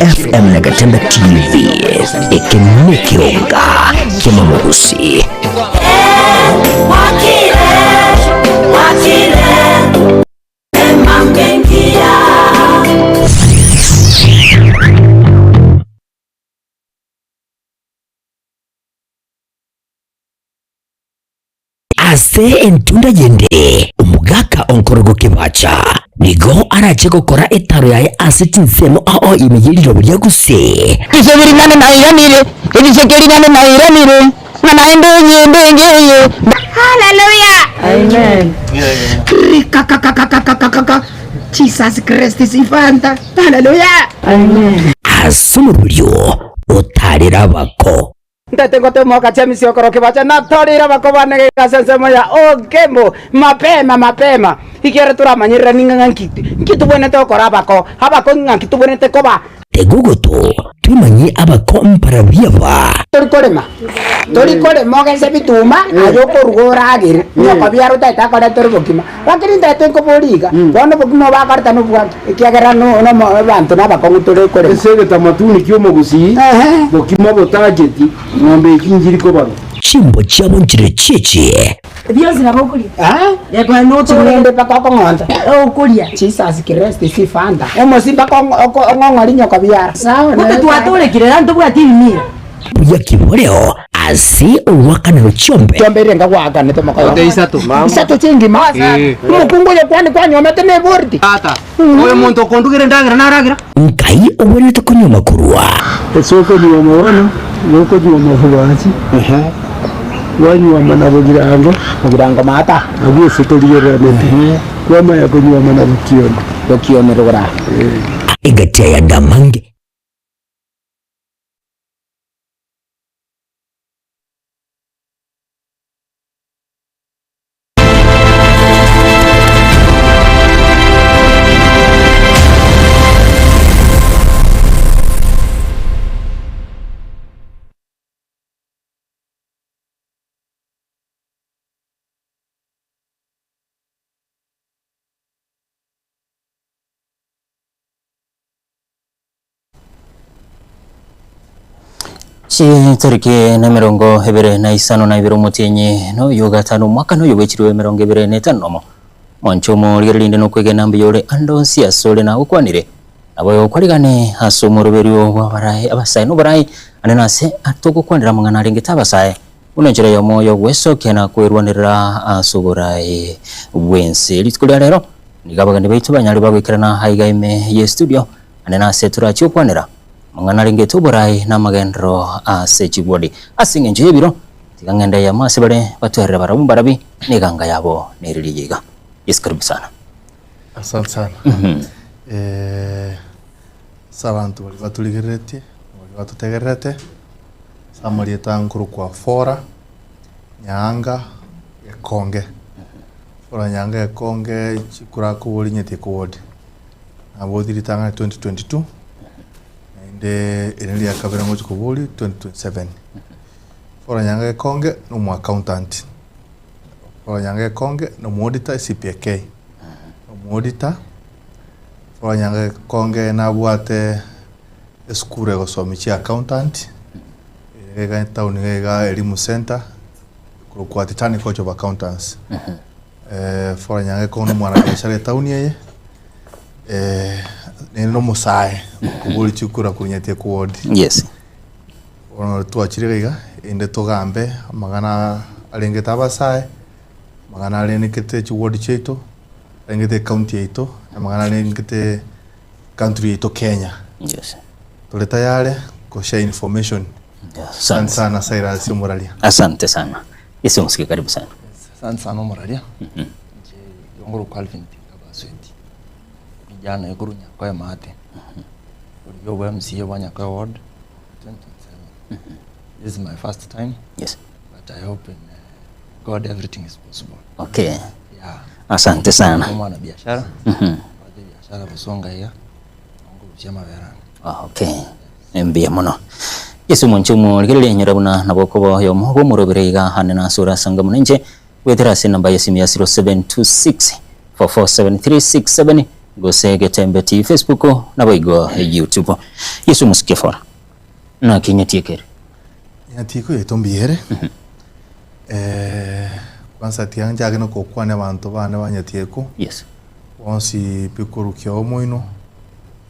FM na Gatembe TV, eke nekeonga ki'amamogusi. Ase entunda yende, omogaka onkorogo kebacha nigo arache gokora etaro yaye ase chinsemo ao ime ye riroba ria gusii. Ebise biring'ane nairanire, ebise kering'ane nairanire, ng'a naende eyende enge eye. Haleluya! Krikakakakakakakaka Jesus Christ sifanta. Haleluya! Ase omoroberio otarere abako. Ntete ngote omoka James okorokia bacha natoreire abako bane goika ase ensemo ya Ogembo mapema mapema ekiagera toramanyereranie ng'a ng'aki nki tobwenerete gokora abako abako ng'aki tobwenerete koba. Tega ogoto twimanyie abako mbarabwo aba. Tori korema tori korema ogese bituma aye okoruga oragere nyoko biara otaete akoretere obokima lakini ntaete nkoboria iga bono obokima obo akoreta nobwanki ekiagera no nomo abanto nabakong'u tore korema. Ase egetamatuni ki'omogusii, Ehe. bokima botacheti, ng'ombe echio inchiri kobarwa. Chimbo chiabo nchire chiechie. Bionsi nabo okoria. Eh? Gekogera notooreke. Ching'ende mpaka okong'onta. Okoria. Jesus Christ si fanta. Omosi mpaka ong'ong'ori nyoko biara. Sawa Gose twatorekire yaani tobwati ebimira. Buya ki boreo ase ogoakanerwa chiombe? Chiombe erenga gwaakanete mokoyo? Ote isato. Isato chingima. Omokungu oyo kwani kwanyomete neboriti? Tata, oyo omonto okondugera endagera naragera? Nkai ogwenerete konyuoma korwa? Ase okonyuoma bono, nokonyuoma bobachi, kwanyuoma na bogirango, Bogirango maata. abwo ase torigereranete, kwamanya konyuoma na bokioni. Bokioni rora. Egati aya ndamange. Chitariki nemerongo ebere na isano na ibere omotienyi noyo gatano omwaka noyo bwechirwe emerongo ebere na etano nomo. Mwanche omorigereria rinde nokwegena mbuya ore ande onsi asore nagokwanire. Nabo okwarigane ase omoroberio bw'abarai abasae noborai ande nase atogokwanera amang'ana arengete abasae buna enchera eyemo y'ogwesokia na kwerwanerera ase oborai bw'ense. Rituko ria rero nigo abageni baito banyare bagoikerana aiga ime ye studio Ande nase torachie gokwanera amang'ana arengete oboraai na amagenderero ase chigwodi. Ase engencho y'ebiro, tiga ng'ende eyemo ase bare batwerere barabwo mbarabi, na eganga yabo neriria eye iga. Yes, karibu sana. Asante sana. Eh, ase abanto baria batorigereretie, baria batotegererete, ase amarieta nkorokwa Flora Nyaanga Gekonge. Flora Nyaanga Gekonge chikura kobori nyeti kowodi. Nabootie ritang'ani 2022, naende eri neria kabere ngochia koboria 2027. Paul Onyango Gekonge na omo accountant, Paul Onyango Gekonge na omo auditor CPAK, omo auditor, Paul Onyango Gekonge nabwate esukuru egosomia chi accountant, ere iga etown iga iga Elimu Centre, ekorokwa Titanic College of Accountants. Paul Onyango Gekonge na omwanabiashara etown eye. Nere nomosae okobori chikura korwa ekuwodi. Yes. Bono twachire iga iga, erinde togambe amang'ana arengete abasae, amang'ana arengete chiwodi chiaito, arengete ecounty yaito, amang'ana arengete country yaito Kenya. Yes. Tore tayari ko share information. Asante Asante sana Cyrus Omoraria. Asante sana. Yesu msike karibu sana. Asante sana Omoraria. Inche ngorokwa Alvin Tinga Basweti. Kijana oyo korwa Nyakoe Maate, oria obo MCA bwa Nyakoe Ward 2027. This is my first time Yes. but I hope in God everything is possible. Okay. Yeah. Asante sana. Omwana biashara, mbwate ebiashara bosonga iga, nkorusia amabere ane. Ah, okay. Mbuya mono. Yesu omonche omorigereria enyora buna nabo okoba oyomo bw'omorobere iga ane nase ore ase anga buna inche, goetera ase enamba y'esimi ya 0726 447 367. gose Getembe TV Facebook naboigo YouTube. Yeso Omosike Fora. Naki nyatiekere? Nyatieko yaito mbuya ere. Kwanza tiga nchake na gokwania abanto bane ba Nyatieko. Yes. Bonsi pi korwa Kiaomoino,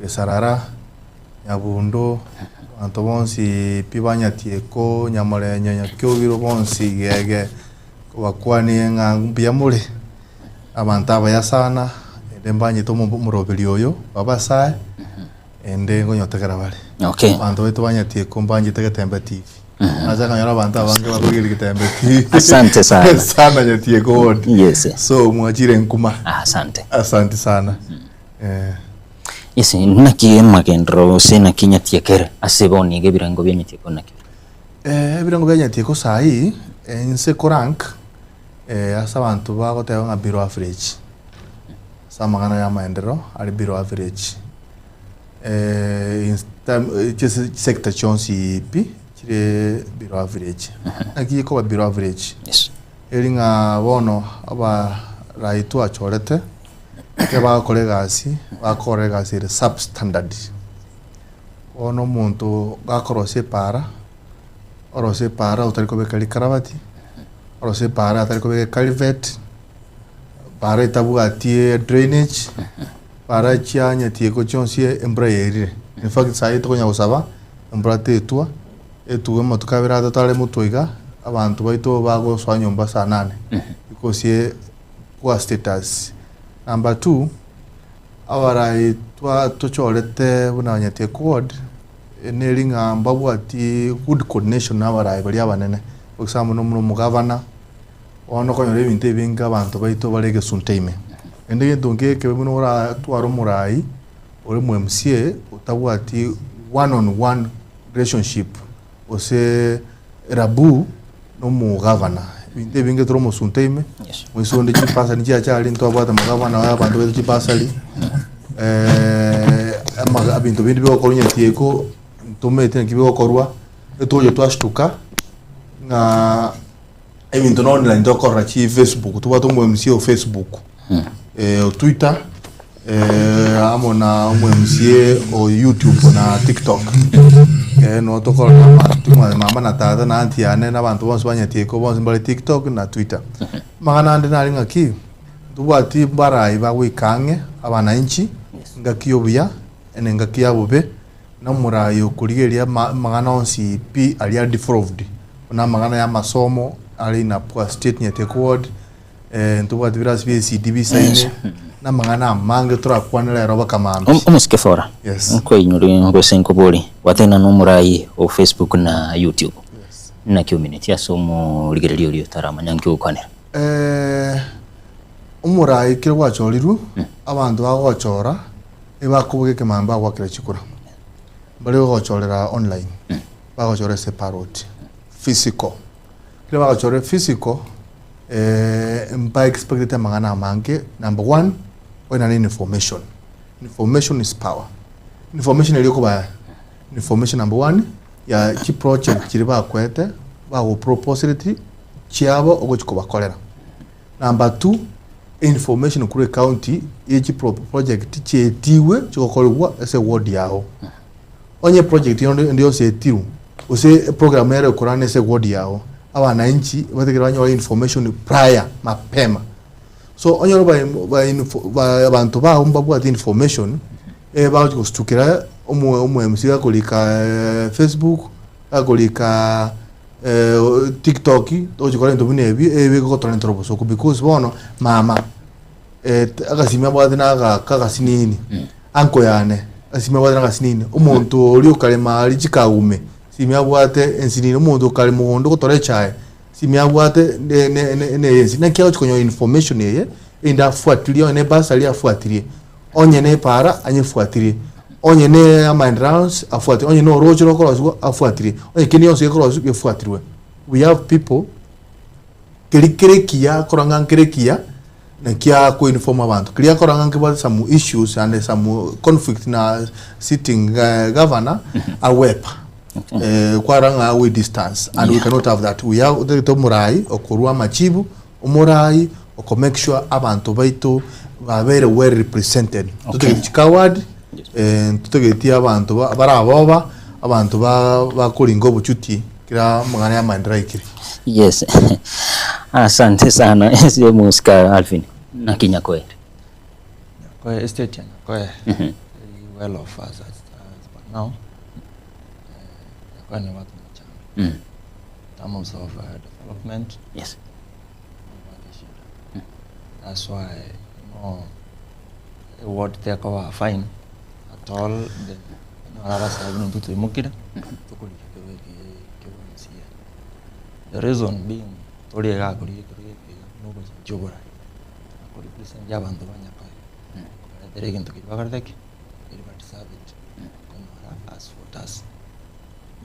Gesarara, Nyabundo, abanto bonsi pi ba Nyatieko, Nyamorenyo, Nyakiobiro bonsi Gege, nkobakwanie ng'a mbuya more, abanto abaya sana, naende mbanyete omoroberi oyo bw'abasae. Ende nkonyotegera bare. Okay. Abanto baito ba Nyatieko mbanchete Getembe TV. Nacha nkanyora abanto abange bakorigereria Getembe TV. Asante sana. sana Nyatieko ward. Yes. So mwachire nkuma. Asante. Asante sana. Eh. Yes, naki magenderero gose naki Nyatieko ere ase bono iga ebirengo bia Nyatieko naki bire? Eh, ebirengo bia Nyatieko saii, inse korank, eh, ase abanto bagoteba ng'a below average. Ase amang'ana y'amaenderero are below average. Chisector chionsi pi chire below average. Naki ekoba below average? Yes. Eri ng'a bono abarai twachorete, ekero bagokora egasi, bagokora egasi ere substandard. Bono omonto gakorosia epaara, orosie epaara otari kobeka rikarabati, orosie epaara atari kobeka eculvert, Para etabwati drainage, para chianyetie iko chionsi embura yaerire. In fact sahi tokonya gosaba embura tetwa, etwe amatuko abere atato are motwe iga, abanto baito bagosoa nyomba saa nane because ye poor status. Number two, abarai twa tochorete buna Nyatieko ward, neri ng'a mbabwati good coordination na abarai baria abanene, for example buna omogavana. Bono okonyora ebinto ebinge abanto baito bare egesunte ime. Naende egento nke ekebe buna oratware omorai ore mo MCA otabwati one on one relationship gose rabu na omogavana. Ebinto ebinge tore omosunte ime, moise onde chibasari nchiacha aria ntwabwate omogavana oye abanto baito chibasari, amaga ebinto binde bigokorwa onye tieko ntomanyete naki bigokorwa, etogocha twashtuka ng'a. Ebinto na online tokorora chi Facebook, tobwate omo MC o Facebook, o Twitter, amo na omo MC o YouTube na TikTok. Noo tokorora abanto mwa mama na tata na aunty yane na abanto bonsi ba Nyatieko bonsi mbare TikTok na Twitter. Amang'ana ande nare ng'aki, ntobwati barai bagoika ang'e abananchi, engaki ya obuya na engaki ya bobe. Na omoraai okorigereria amang'ana onsi pi aria are devolved, buna amang'ana y'amasomo are in a poor state Nyateko ward, ntobwate birasi bia ECD bisaine, na amang'ana amange torakwane rero baka mambia. Omosike Fora, Yes. nkoinyore gose nkobore, gwatena na omoraai o Facebook na YouTube. Naki omineti ase omorigereria oria otaramanya nki ogokwanera? Omoraai ekero gwachorirwe, abanto bagochora. Ebakoboka ekemambia bagoakera chikura, mbare gochorera online, bagochora ase eparoti, physical. Ekero bagochorire physical, mba expectete amang'ana amange, number one, obe naende information, information is power. Information eria okobaa, information number one, ya chiproject chiria bakoete, bagoproposereti chiabo ogochi kobakorera. Number two, information korwa ecounty ye chiproject chiaetigwe chigokorigwa ase eward yao. Onye eproject yonde ende yonsi yaetirwe, gose eprogram nere ekorana ase eward yao, abananchi batekire banyore information prior mapema. So onyore ba ba info ba abanto bao mbabwati information, bagochi gostukia omo omo MC gakorika facebook, gakorika. Tiktok togochi kora ebinto buna ebi, ebi egotorentera obosooku because bono mama agasimi abwate na agaka agasinini, uncle yane agasimi abwate na agasinini, omonto oria okarema aria chikagume esimi abwate ensinini, omonto okare mogondo ogotora echae esimi abwate ne- ne- ne- neye ensinini. Naki agochi konyora information eye erinde afuatirie onye na ebursary afuatirie. Onye nepaara anyefuatirie, onye ne amaenderance afuatirie, onye norooche rokorosiwa afuatirie, onye kende gionsi gekorosiwa gefuatirwe. We have people keria kere ekiya akora ng'a nkere ekiya naki akoinform abanto, keria akora ng'a nkebwate some issues and some conflict na sitting governor agwepa kwarora ng'a we distance and we cannot have that. We have totagete omorai okorwa amachibu, omorai oko make sure abanto baito. Babeire well represented. Totageti chi coward, ntotageti abanto baraboba, abanto bakoringa obochuti kera amang'ana ya amaendeleo aikire. Yes. Asante sana ase omosike Alvin. Naki Nyakoe? Nyakoe, estate ya Nyakoe eri well off as, as, as per now. Nyakoe nebwate omochando. In terms of development. Nebwate eshida. That's why no eward tekoba fine at all then onyore abasae buna intwe twaimokire tokorigia ekerogo eke kia obo MCA. The reason being tori iga korigia ekerogo eke iga buna ogochenchia oborai na korepresent abanto ba Nyakoe kobaretera egento keria bakorete ki? Keria ba deserve konyora as voters.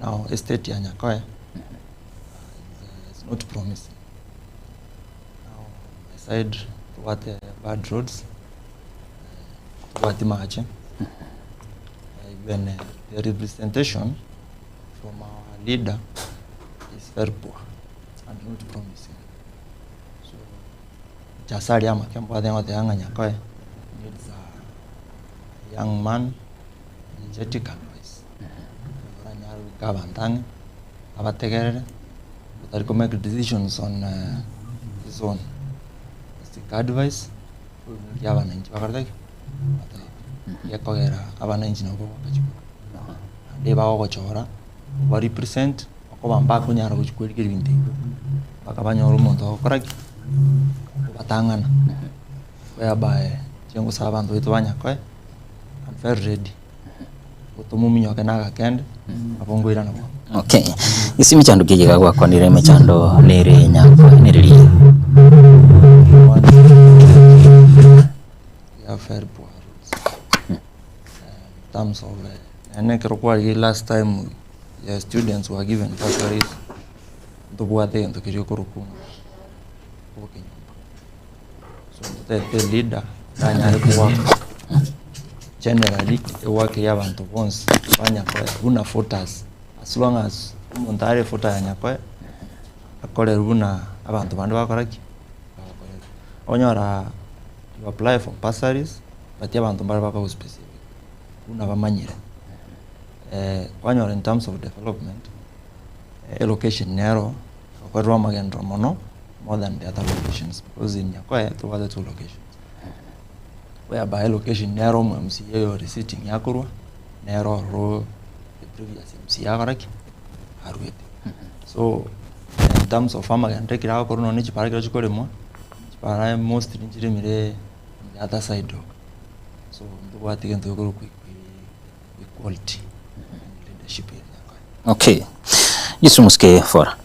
Now estate ya Nyakoe is not promising. Now my side tobwate bad roads, tobwati mache, even the representation from our leader is very poor and not promising. So inche ase aria amake mbwate ngoteba ng'a Nyakoe needs a young man energetic and wise. Oranyare goika abanto ang'e abategerere, otari ko make decisions on his own. Seek advice, oimokie abananchi bakorete ki? Batebe. Gekogera abananchi nabo bagoaka chikura. Naende bagogochora, oba represent, okoba mbakonyara gochia kwerigeria ebinto ebio, mpaka banyore omonto ogokora ki? Okobatang'ana. Whereby, inche ngosaba abanto baito ba Nyakoe, I'm very ready. Otomominyoke na agakende, nabo nkoirana bwango. Okay. Ase emechando ki eye gwakwanire emechando nere nyakwa nere riyo? One, we have very poor roads. In terms of naende ekero kwarigereria last time the students were given bursaries, ntobwate egento keria okorokwa ng'a obokenyomba. So ntotebete eleader nanyare kogoaka generally egoaka ya abanto bonsi ba Nyakoe buna voters as long as omonto are evoter ya Nyakoe akorerwe buna abanto bande bagokora ki? Bagokorerwa. Okonyora you apply for bursaries but abanto mbare bakogo specific buna bamanyire. Kwanyora in terms of development, elocation nero egokorerwa amagenderero mono more than the other locations because in Nyakoe tobwate two locations whereby elocation nero omo MCA ore sitting akorwa nero ororo the previous MCA akora ki? Arwete. So in terms of amagenderero ekero agokorwa nonye chipara ekero chikoremwa, chipara mostly nchiremire on the other side oko. So ntobwate egento gekorokwa equality in leadership in Nyakoe. Okay. Yesu mosike fora.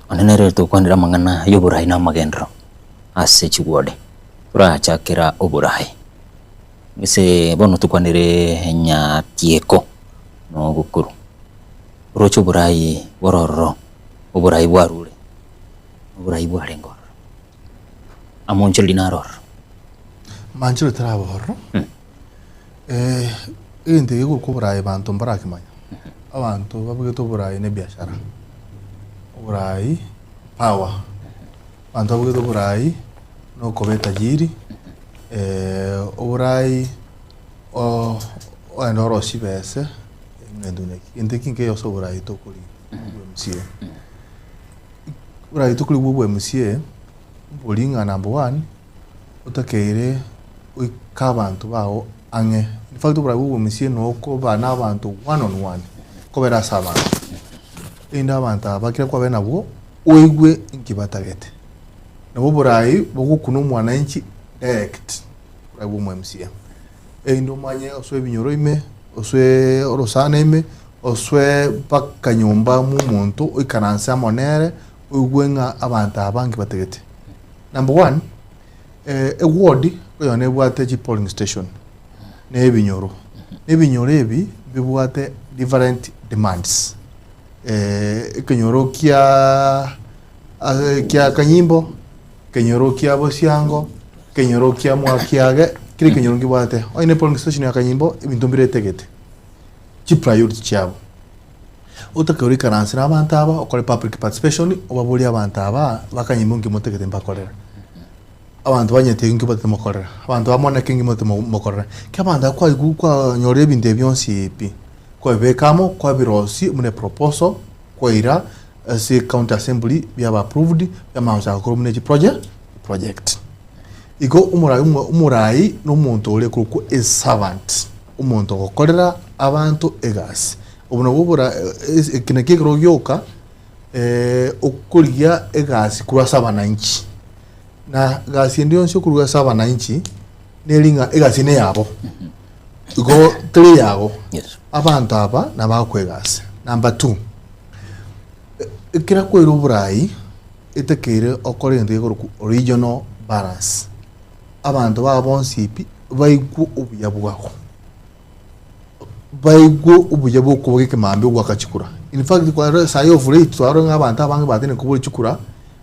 Onye nere tokwanera amang'ana y'oborai na amagenderero ase chigwode, torachakera oborai. Gese bono tokwanere nyatieko na ogokuru. Oroche oborai bore ororo, oborai bwarure, oborai bwarenge ororo. Amonchoreri naro ororo. Manchoreri taraba ororo. Egento eke gekorokwa oborai banto mbarakemanya. Abanto babegete oborai na ebiashara, oborai power, abanto babegete oborai na okoba etajiri, oborai ogende orosie chibese egento buna ekio. Egento eki nkeiyo ase oborai tokorigia bwa MCA. Oborai tokorigia bwa MCA, mbori ng'a number one. otakeire goika abanto bao ang'e. In fact oborai bwa obomisie nokoba na abanto one on one, kobera ase abanto. Erinde abanto aba kera kwabeire nabwo, oigwe inki batagete. Nabo oborai bogokuna omwananchi direct, oborai bwa omo MCA. Erinde omanye osoe ebinyoro ime, osoe orosana ime, osoe mpaka nyomba mwa omonto, oikaranse amo nere, oigwe ng'a abanto aba nki batagete. Number one, eward koyona nebwate chi polling station na ebinyoro, na ebinyoro ebi mbibwate different demands. Ekenyoro kia kia Kanyimbo, ekenyoro kia Bosiango, ekenyoro kia Mwakiage, kera ekenyoro nkebwate. Onye ne polling station ya Kanyimbo, ebinto mbiretegete, chipriority chiabo. Otakeire oikaranse na abanto aba, okore public participation, obaborie abanto aba, bakanyimbo nki motegete mbakorere. Abanto banyete inki batete mokorera, abanto bamoneke inki batete mokorera. Ki abanto aba kwaigwa kwanyorire ebinto ebi bionsi pi, kwabibeka amo, kwabirosia buna eproposal, kwaira ase county assembly biaba approved, biamanya gochaka gokorwa buna echi project. Igo omorai omorai na omonto ore korokwa eservant, omonto ogokorera abanto egasi. Obo nabwo obora eke nakio ekerogo gioka okorigia egasi korwa ase abananchi. Na gasi ende yonsi okoruga ase abananchi, neri ng'a egasi neyabo, igo teri eyago. Yes. Abanto aba nabagokoa egasi. Number two, ekero akoira oborai, etakeire okore egento gekorokwa regional balance. Abanto baba bonsi pi, baigwe obuya bwago. Baigwe obuya bw'okoboka ekemambia ogoaka chikura. In fact kwarora esaa ya of late twarora ng'a abanto abange batenenire kobora chikura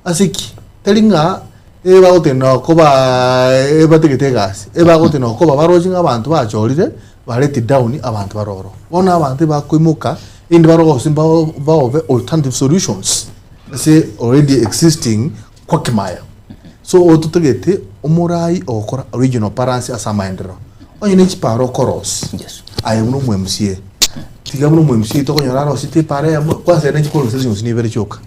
ase ki? Tari ng'a ebagotenena koba ebatagete egasi, ebagotenena koba baroche ng'a abanto bachorire ba let down abanto bare ororo. Bono abanto ebakoimoka erinde barore gose mbaobe alternative solutions ase already existing quagmire. So ototagete omorai ogokora regional balance ase amaenderero. Onye ne chipara okorosia, Yes. aye buna omo MCA, tiga buna omo MCA tokonyora arosete epara eyemo, kwanza ere chikoro gose chionsi nibere chioka.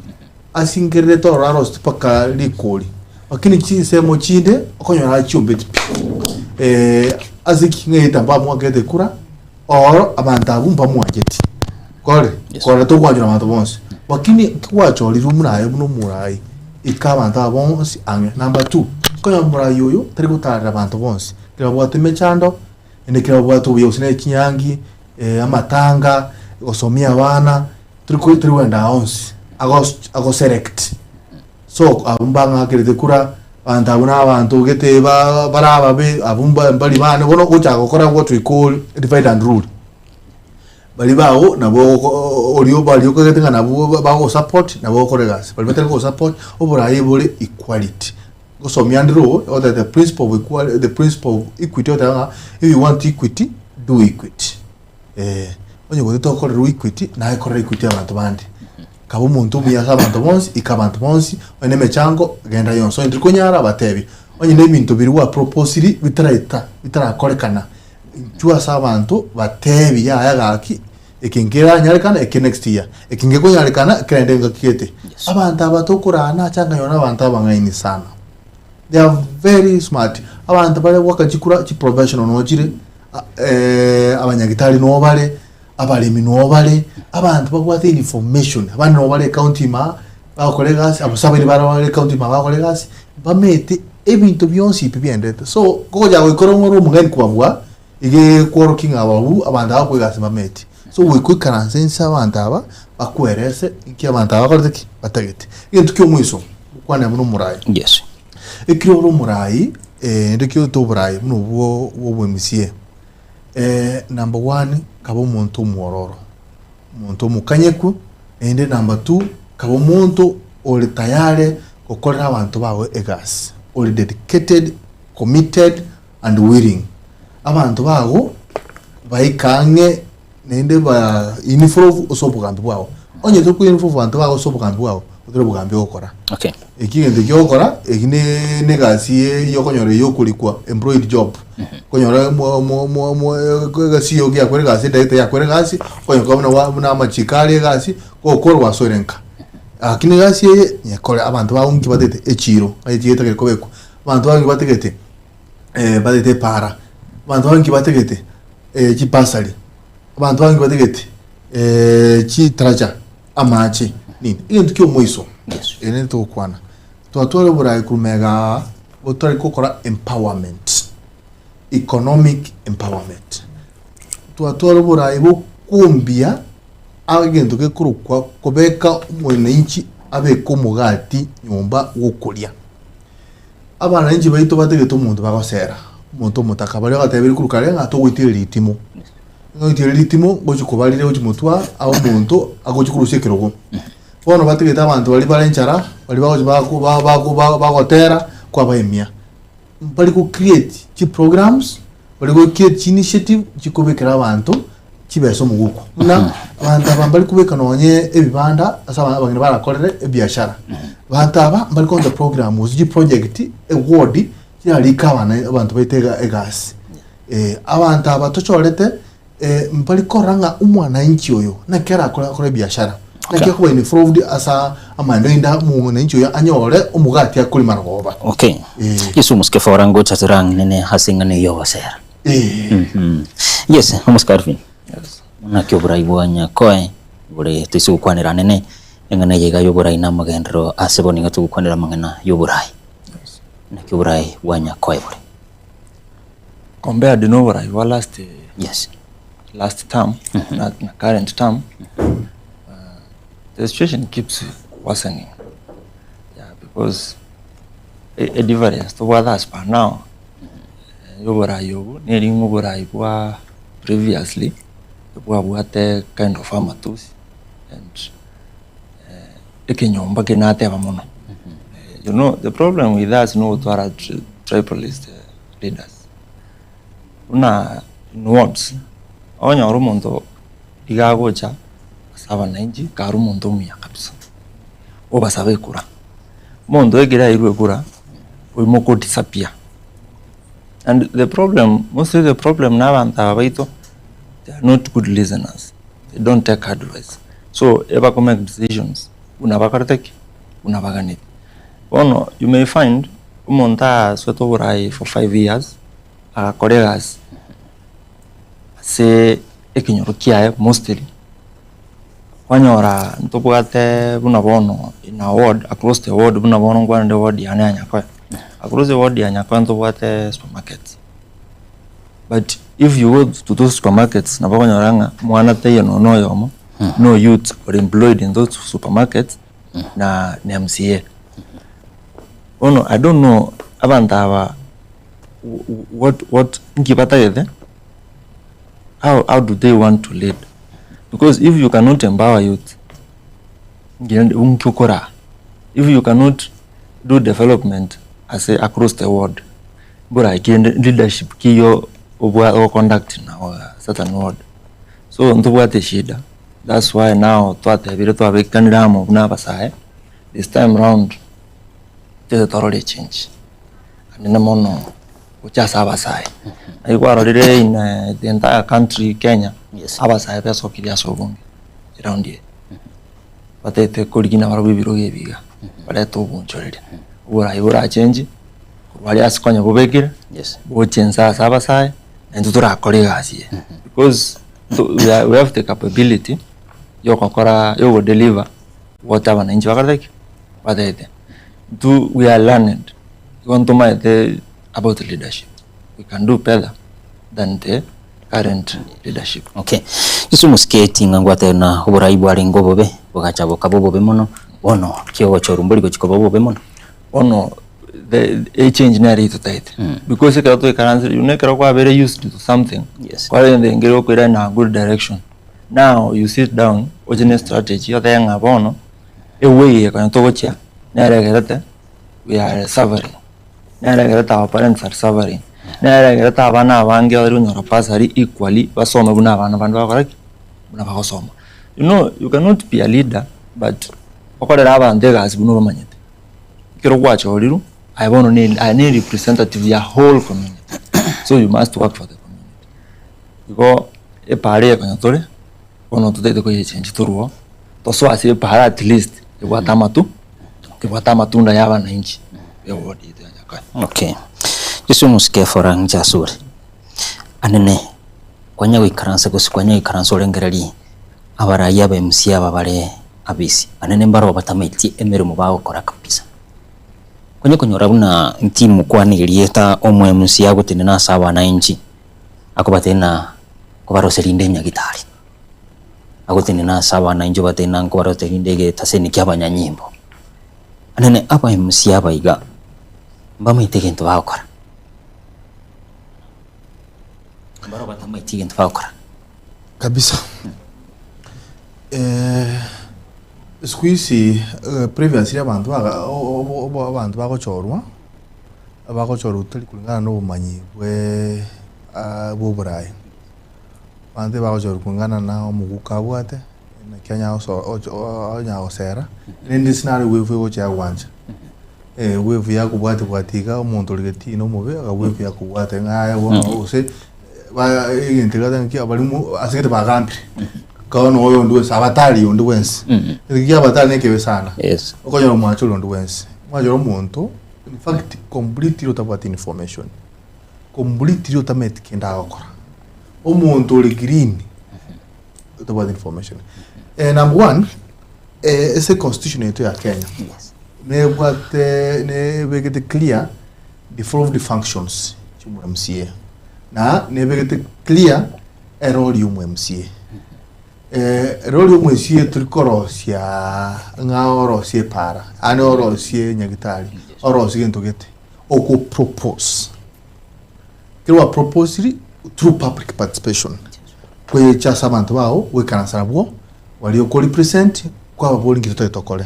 Asingererete ororo arosete mpaka rikori, lakini chinsemo chinde okonyora achiombeti pi. Ase ki? Ng'a egetambaa mwakete ekura, oro abanto abwo mbamwancheti, kore Yes. kore tokwanchera abanto bonsi. Lakini ekigwachorirwe buna aye buna omorai, ika abanto aba bonsi ang'e. Number two, okonyora omorai oyo tari gotarera abanto bonsi, ekero abwate emechando, naende ekero abwate obuya gose ne chinyangi, amatanga, gosomia abana, tori ko tori kogenda aa onsi, agos agoselect. So abwo mbang'akerete kura, abanto abwo na abanto gete ba bare ababe, abwo mba mbari bane, bono ogochaka gokora what we call divide and rule. Baria bago nabo oko oria baria okagete ng'a nabwo bagogosupport nabo ogokora egasi, baria batari gogosupport, oboraai bore equality. Gosomia ndire oo, ogoteba the principle of equal the principle of equity ogoteba ng'a if you want equity, do equity. Eh, onye gotete gokorerwa equity, naye korera equity abanto bande. Kaba omonto omuya ase abanto bonsi, ika abanto bonsi, onye na emechango, genda yonsi, onye torikonyara batebie, onye na ebinto biria gwaproposiri bitaraeta bitarakorekana, inchuo ase abanto batebie yaya gaki, eke nkeranyarekana eke next year, eke ngekonyarekana kerende engaki gete. Abanto aba tokorana acha nkanyora abanto abang'aini sana, they are very smart, abanto bare goaka chikura chiprofessional noo chire, abanyagitari noo bare. Abaremi noo bare, abanto babwate information, abande nabo bare ecounty ime aa, bagokora egasi, abasabairi bare bare ecounty ime aa bagokora egasi, bamaete ebinto bionsi pi bienderete. So, kogochaka goikora ng'a ore omong'aini kobabua, iga ekworokia ng'a ababwo abanto aba bakoa egasi mbamaeti. So goika oikaranse inse abanto aba, bakwerese inki abanto aba bakorete ki? Batagete. Egento kia omoiso, gokwanera buna omorai. Yes. Ekero ore omorai, naende ekio ote oborai buna obwo bwa obo MCA. Number one, kaba omonto omwororo, omonto omokanyeku, naende number two, kaba omonto ore tayare gokorera abanto bago egasi, ore dedicated, committed and willing. Abanto bago baike ang'e naende ba involve ase obogambi bwao. Onye tokwa involve abanto bago ase obogambi bwao, otari obogambi ogokora. Okay. Eki egento eki ogokora, eki ne ne egasi ye yokonyora yokorikwa employed job. Okonyora mo mo mo mo egasi eyo giakwera egasi edagita yakwera egasi, okonyora buna bwa buna amachiko are egasi, gokora gwasoire nka. Lakini egasi eye, nyekore abanto bago nki batagete echiro, ng'a echiro etagete kobekwa, abanto bago nki batagete batagete epaara, abanto bago nki batagete chibasari, abanto bago nki batagete chitaracha, amache, nini. Egento kia omoiso, ere nere togokwana, twatwara oborai korwa magega aa, botari gokora empowerment, economic empowerment. Twatwara oborai bokombia egento gekorokwa kobeka omwananchi abeke omogati nyomba gokoria. Abananchi baito batagete omonto bagosera, omonto omotaka, baria bagatebire korwa kare ng'a togoitera ritimo. Ngoitera ritimo ngochi kobarire gochi motwe abe omonto agochi korusia ekerogo. Bono batigete abanto baria bare enchara, baria bagochi bako ba- bako ba- bagotera kwabaemia. Mbari go create chiprograms, bari go create chiinitiative chikobekera abanto chibesa omoguko. Buna abanto aba mbari kobeka nonye ebibanda ase aba abang'ina barakorere ebiashara. Abanto aba mbari koenda programs chiproject eward. Chirarike abana abanto baito ega egasi. Abanto aba tochorete mbari korora ng'a omwananchi oyo naki arakore akore ebiashara, naki akoba involved asa amaendeleo rinde omwananchi oyo anyore omogati akori marogoba. Okay. Yesu omosike fora ngocha torang'inene ase eng'ana eyio ogosera. Yes, omosike Alvin. Naki oborai bwa Nyakoe bore toise gokwanera anene eng'ana eye iga y'oborai na amagenderero ase bono iga togokwanera amang'ana y'oborai. Naki oborai bwa Nyakoe bore. Compared na oborai bwa last Yes. last term na na current term the situation keeps worsening yeah, because e e difference tobwate as per now ya oborai obo neri ng'a oborai bwa previously bwabwate kind of amatusi and ekenyomba keria nateba mono. You know the problem with us nogotwara tribalist leaders buna in wards onyore omonto iga agocha ase abananchi kare omonto omuya kabisa obasaba ekura, omonto ekero airwe ekura oimoka o disappear and the problem mostly the problem na abanto aba baito they are not good listeners they don't take advice so ebako make decisions buna bakorete ki? Buna baganeti. Bono you may find omonto asoete oboraai for 5 years agakora egasi ase ekenyoro kiaye mostly, kwanyora ntobwate buna bono in our ward across the ward buna bono nkwanende ward yane ya Nyakoe, across the ward ya Nyakoe ntobwate supermarkets but if you go to those supermarkets nabo okonyora ng'a mwana taiyo nonya na oyomo no youth ore employed in those supermarkets na na MCA. Bono I don't know abanto aba what what nki batagete, how how do they want to lead because if you cannot empower youth nki rende nki okoraa? If you cannot do development ase across the ward mbora kende leadership ki eywo obwa ogoconduct na certain ward. So ntobwate eshida that's why now twatebire twabekanire amo buna abasae this time round toche torore echange anene mono gochia ase abasae. Naki kwarorire in the entire country Kenya abasae besokirie ase obonge eround eye. Batete korigia nabarabwo ebirogo ebi iga barete obonchoreria oborai borachengi korwa aria ase konya bobekire boche inse ase abasae naintwe torakore egasi eye because we are we have the capability yogokora yogodeliver what abananchi bakorete ki? Batete. Intwe we are learned igo ntomaete about leadership we can do better than the current leadership. Okay. Yeso omosike ting'a ngwatebe na oborai bwarenge obobe, bogacha bokaba obobe mono, bono ki ogochorwa mbori gochia koba obobe mono? Bono the echange nere etotaete because ekero twaikaransire you know ekero kwabeire used to something Yes. kwarenge engeri okoira in a good direction now you sit down oche ne strategy otebe ng'a bono eway eye konya togochia nere egerete we are suffering nere egerete our parents are suffering nere egerete abana abange bari konyora bursary equally basome buna abana bande bagokora ki? Buna bagosoma. You know you cannot be a leader but okorere abanto egasi buna obamanyete. Ekero gwachorirwe aye bono ne aye ne representative ya whole community so you must work for the community. Igo epara eye konya tore bono totagete koyechange torwe oo tosoe ase epara at least ebwate amatu ebwate amatunda ya abananchi be ward yaito ya Nyakoe. Okay. Yeso omosike fora ng'iche asore. Anene kwanya goikaransa gose kwanya goikaransa orengererie abarai aba MC aba bare abisi. Anene mbaro batamaeti emeremo bagokora kabisa. Kwanya konyora buna ntimokwana erieta omo MC agotenena ase abananchi akobatenena kobaroseria rinde nyagitari. Agotenena ase abananchi obatenena nkobaroseria rinde egetaseni kia abanyanyimbo. Anene aba MC aba iga mbamaete egento bagokora. Mbaro batamaeti egento bagokora. Kabisa. Siku hizi previously abanto baga o- o- abanto bagochorwa, bagochorwa tari kulingana na obomanyi bwe bwa oboraai. Abanto ebagochorwa kulingana na omoguko abwate, naki anya goso ocho onyara gosera, rende ase naro egocha yagwancha. Wave yakobwatia bwatia iga, omonto ore getii na omobe, aka wave yakobwata ng'a aye bono gose ba egento egetari ng'aki abari mo ase egento bagambire. Bono oyo onde bwensi abatari onde bwensi. Egento kia abatari na ekebe sana. Yes. Okonyora omwachore onde bwensi, omwachore omonto in fact completely otabwati information, completely otamanyeti kende agokora. Omonto ore green otabwati information. Number one, ase econstitution yaito ya Kenya, nebwate nebegete clear devolved functions chia omo MCA, na nebegete clear erori ya omo MCA. Erori ya omo MCA tori korosia ng'a orosie epaara, yaani orosie nyagetari, orosie gento gete, oko propose. Ekero gwa proposiri through public participation, kwecha ase abanto bao goikaransa nabwo, baria oko represent, kwababoria nki totagete tokore.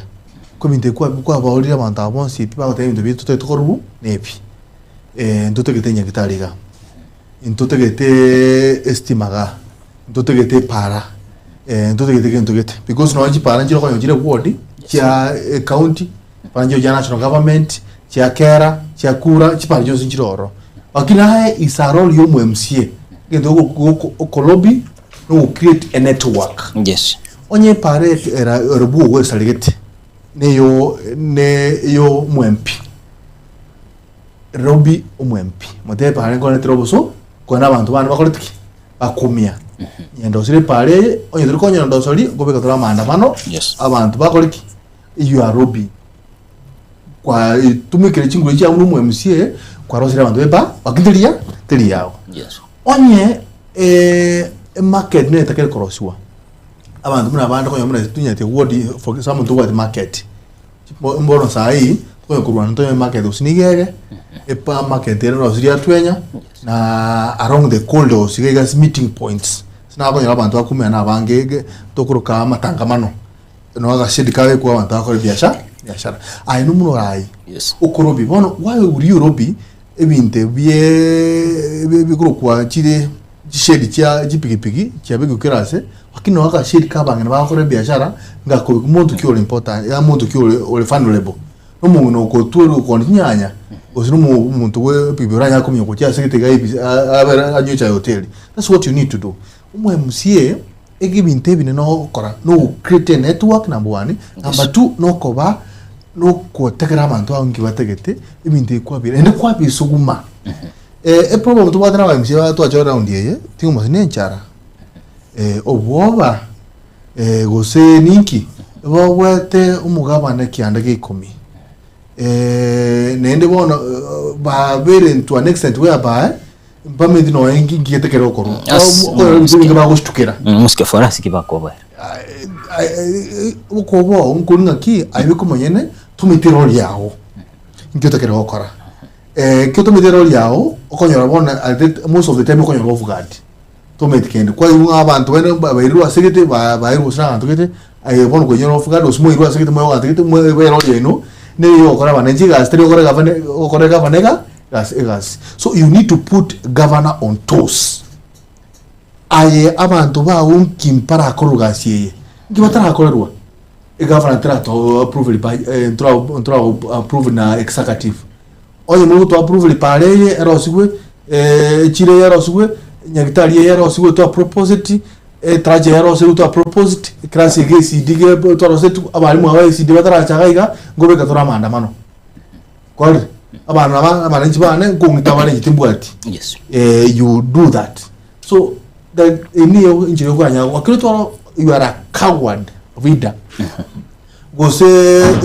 Ko ebinto ebi kwa kwabaorire abanto aba bonsi pi bagoteba ebinto biaito totagete tokorwa na ebi. Ntotagete nyagetari igaa, ntotagete estima igaa, ntotagete epaara, ntotagete gento gete. Because nonye chipaara nchire okonyora chire ward, chia ecounty, chipara nchire chia national government, chia kera, chia kura, chipara chionsi nchire ororo. Lakini aye isaro oria omo MCA, egento ogo- oko- okolobby, na ogo create a network. Yes. Onye epara eke era ere bwogo esaregete, neyo neyo omwempi, lobby omwempi, motebe epara nkoretera oboso, kore na abanto bane bakorete ki? Bakumia. Nyendosire epara eye, onye tori konyora ndosori, nkobeka tore amaandamano, Yes. abanto bakore ki? You are lobbying. Kwatumekire chinguru chiago buna omo MCA, kwarosire abanto be eba, lakini teri ya teri yago. Yes. Onye emarket nere etakere korosiwa, abanto buna abande okonyora buna tonyeti ward for example ntobwati market, mbono saii tokonya korwana ntonyore market gose nigo ere, epa market ere erosirie atwenya, na along the corridors iga iga ase meeting points, ase nakonyora abanto bakoumera abange ege tokoroka amatangamano. Nonya agashedi kabekwa abanto bagakora ebiasha biashara. Aye nomuna orayi Yes. okorobi bono why would you lobby ebinto ebie ebikorokwa chire chishedi chia chipigipigi chiabekwa kera ase lakini nonya agashedi ka abang'ina bagakora ebiashara ngakobekwa monto ki ore important yaani monto ki ore ore vulnerable. Na omong'ina okotwa ore okooni chinyanya gose na omo omonto bwe epigipigi oranyare kominyoka gochia ase egete iga ebisa abere anywe echae hoteli. That's what you need to do. Omo MCA. Ebinto ebi nene ogokora no create a network number one, number two nokoba nogotegera abanto abo nki batagete ebinto ebi kwabire naende kwabisuguma. Eproblem tobwate na aba MCA twachora round eye ting'o ne enchara, obwoba gose ninki, babwate omogabane ekianda gia ikomi naende bono babere to an extent whereby Mpameti nonya inki nkiete kere okorwa. As- Okonyora ebinto ebinge bagoshtukera. Mosike forasi ki bakobera. Okoba oo nkori ng'aki aye beka omonyene tomanyeti erori yago nki otakere gokora. Ekero tomanyeti erori yago okonyora bono at the most of the time okonyora off guard tomanyeti kende. Kwaigwa ng'a abanto bande bairwe ase gete bairwe gose na abanto gete aye bono kwanyora off guard gose mwairwe ase gete mwaigwa abanto gete mwaeba erori yaino neye yogokora abananchi egasi teri gokora egavana gokora egavana ega Egasi egasi so you need to put governor on toes aye abanto bago nki mparakorerwa gasi eye nki batarakorerwa egavana terato approve riba ntora ntora approve na executive onye mogoto approve ripara eye erosigwe echiro eye erosigwe nyagitari eye erosigwe twa proposeti etaraja eye erosigwe twa proposed eclass ege ECD ge twarosetu abalimu aba ECD bataracha iga iga nkobeka tore amaandamano. Kwarire? Abana aba abananchi bane nkong'ita bare inche timbwati. Yes. Eh, you do that. So the eniyo inchera okoranya wakire twaro you are a coward leader. Gose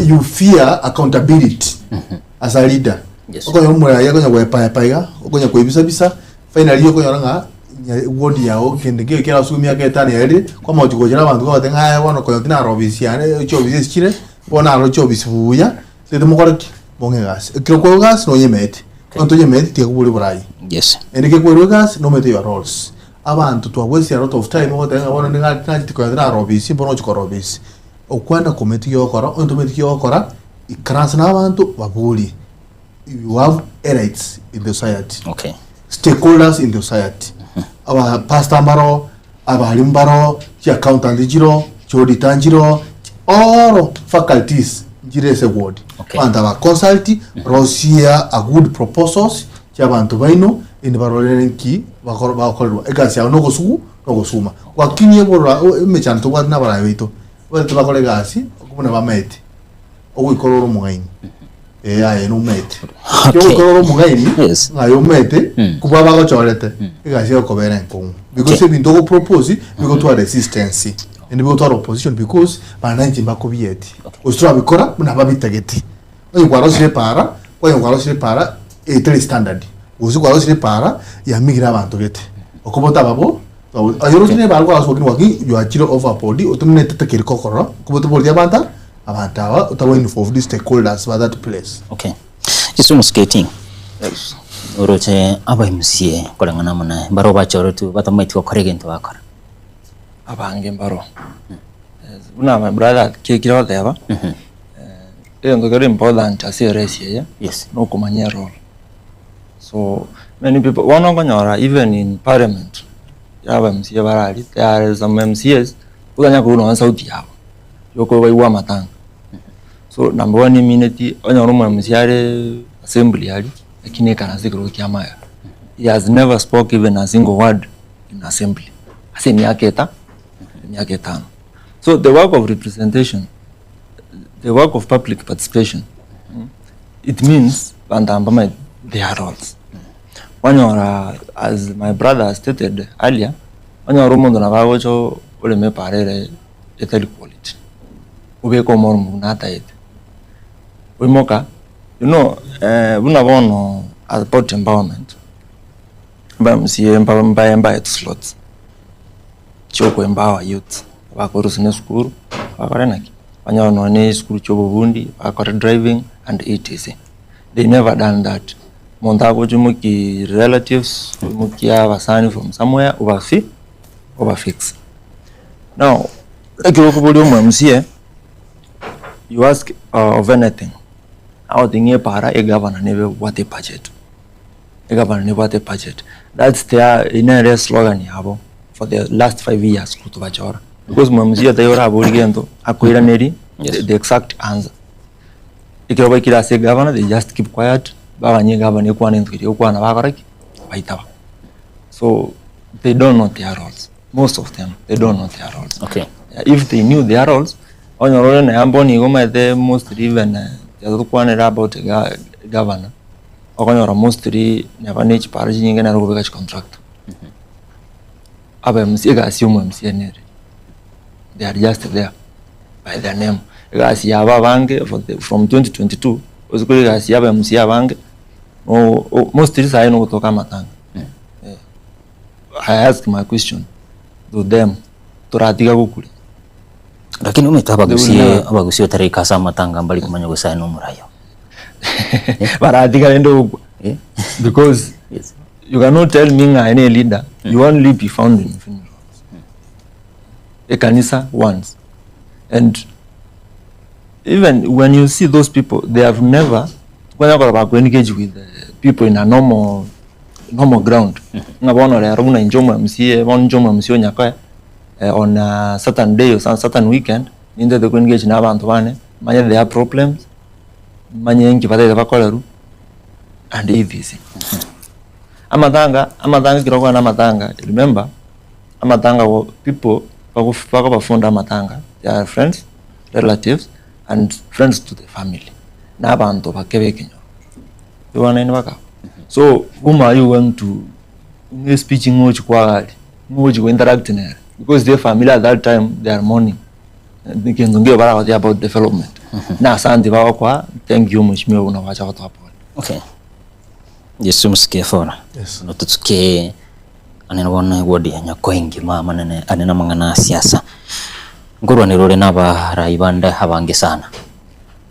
you fear accountability as a leader. Yes. Okonyora omoraia okonya goepaepa iga, okonya koebisabisa, finally okonyora ng'a nya- ward yago kende nkeiyo keraswe emiaka etano yaerire, kwamanya gochi gochera abanto kwabatebia ng'a aye bono konya tinarobesia yane chiofisi esi chire, bono naro chiofisi buya. Tete mokore ki? Mong'e egasi. Ekero kwarwa egasi nonyemeti. Onye tonyemeti tiga kobori oborai. Yes. Naende ekero kwarwa egasi nomanyete your roles. Abanto twa waste a lot of time ogoteba ng'a bono niga nachete konya tinarora ofisi bono ogochi korora ofisi. Okwana kometi giogokora onye tomanyeti giogokora ikaransa na abanto baborie. You have elites in the society. Okay. Stakeholders in the society. Aba pastor mbaro, abalimu mbaro, chi accountant nchiroo, chi auditor nchiroo, all faculties. Nchire ase ward. Okay. Abanto aba consult, rosia a good proposals chia abanto baino inde barorere nki bakoro bagokorerwa. Egasi yabo nogosugu nogosuma. Gwakinyia borora emechando tobwate na abarai baito, baete bakore egasi buna bamaete. Ogoikora ore omong'aini. Eh aye nomaete. Okay. Ogoikora ore omong'aini, Yes. ng'a aye omaete, kobua bagochorete, egasi egokobera enkong'u. Because Okay. ebinto ogopropose, bigotwara resistance. Naende bigotwara opposition because bananchi mbakobieti. Gose torabikora buna babitageti. Onye kwarosire epaara, kwanya kwarosire epaara etari standard, gose kwarosire epaara yamigire abanto gete. Okoba otaba bo, aye orosire epaara kwarosire gaki gwachire overboard otenenerete tekeri kokorora, okoba otaboretie abanto abanto aba otaba involved stakeholders ba that place. Okay. Kisumu skating. Oroche aba MCA koreng'ana amo naye mbaro bachoretwe batamaeti gokora egento bakora. Abange mbaro. Buna my brother kekire goteba, egento kere important ase eresi eye, Yes. nokomanya erole. So many people, bono okonyora even in parliament, aba MCA bare aria, there are some MCAs, otanya korwa nonya sauti yabo, yokobaigwa amatanga. So number one emineti, onyore omo MCA are assembly aria, lakini ekaranse ekerogo kia amaega. He has never spoke even a single word in assembly, ase emiaka eta, emiaka etano. So the work of representation, the work of public participation, it means banto aba mbamaete their roles. Kwanyora as my brother has stated earlier, onyore omonto nabo agocha oreme epara ere etari quality, obeke omoro buna ataete, oimoka, you know buna bono about empowerment, mba MCA mba mbae mbae slots chioko empower youths, bakorwa ase esukuru, bakore naki, banyore nonye na esukuru chia obobundi, bakore driving and etc. They never done that. Omonto agocha oimokie relatives, oimokie abasani from somewhere obafi obafix. Now, ekero okoboria omo MCA, you ask of anything, agotebi ng'a epara egavana nebe ebwate ebudget. Egavana nebwate ebudget. That's their eyio nere eslogan yabo for the last 5 years kotobachora. Because omo MCA taiyo oraborie gento, akoiranerie the exact answer. Ekero baikire ase egavana they just keep quiet, baganye egavana ekwane egento keria egokwana bakora ki? Baitaba. So they don't know their roles, most of them they don't know their roles. If they knew their roles, onyore ore na bono nigo omanyete mostly even ekero tokwanera about egavana, okonyora mostly neba ne chipara chinyinge nere okobeka chicontractor. Aba MCA egasi ya omo MCA nere, they are just there by their name. Egasi yabo abange for the from 2022, ase kore egasi ya aba MCA abange, no mostly sayi nogotoka amatanga. I ask my question to them, toratiga gokuria? Lakini omanyete abagusie abagusie otarika ase amatanga mbari komanya gose aye nomorayo. Baratiga rende gokwa Eh? because you cannot tell me ng'a aye ne leader, you only be found in funerals. Ekanisa once. And even when you see those people, they have never kwanya korora baku engage with the people in a normal normal ground. Ng'a bono rero buna inche omo MCA, bono inche omo MCA o Nyakoe, on a certain day or certain weekend, nintete ko engage na abanto bane, manye their problems, manye inki bataete bakorerwe, and etc. Amatanga, amatanga ekero okogenda amatanga, remember, amatanga people bakobafunda amatanga, they are friends, relatives, and friends to the family. Na abanto bake ba ekenyoro. Tobanaine baka abwo. So, whom are you going to ng'a espeech ng'a ochi kwagaria, ng'a ochi go interact nere, because the family at that time they are mourning. Egento nkeiyo baragotebia about development. Na asante bagokoa, thank you mheshimiwa buna gwacha gotoa pole. Okay. Yesu musike fora. Yes. Notutsuke anene bono eward ya Nyakoingi mama nene anene amang'ana a siasa. Nkorwanera ore na abarai bande abange sana.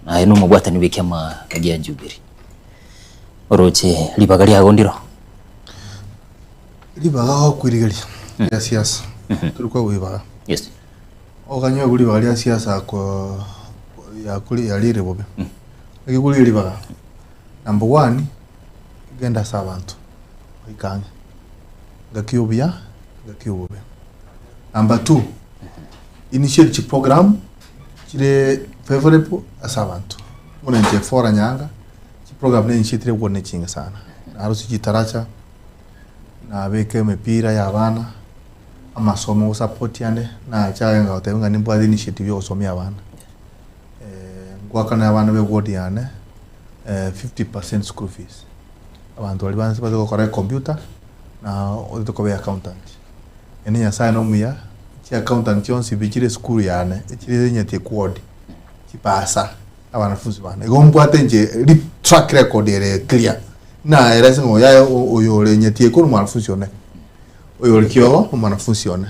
Naye nomobwatani bwe ekiama gia Jubilee. Oroche ribaga riago ndiro. Ribaga gokwirigeria ria siasa, tori koegwa ribaga. Okanyoegwa ribaga ria siasa ko yakori yarire bobe. Naki korigia ribaga, number one, genda ase abanto, oike ang'e, ngaki obuya, ngaki obobe. Number two, initiate chiprogram. chire favourable ase abanto. Buna inche Fora Nyaanga, chiprogram nenchietire igoro ne chinge sana. Narusia chitaracha, nabeka emepira ya abana, amasomo gosupport ande, nacha aye ngagotebia ng'a nimbwate initiative ya ogosomia abana. Ngoakana abana ba eward yane 50% school fees. Abanto baria bansi base gokora ecomputer, na otagete koba eaccountant. Naende Nyasaye nomuya, chiaccountant chionsi pi chire esukuru yane, echire enyeti eward, chipasa, abanafunzi bane. Igo mbwate inche ri track record ere clear, naerese ng'a oyo aye oyo ore enyeti eke nomwanafunzi one, oyo ore kiogo nomwanafunzi one,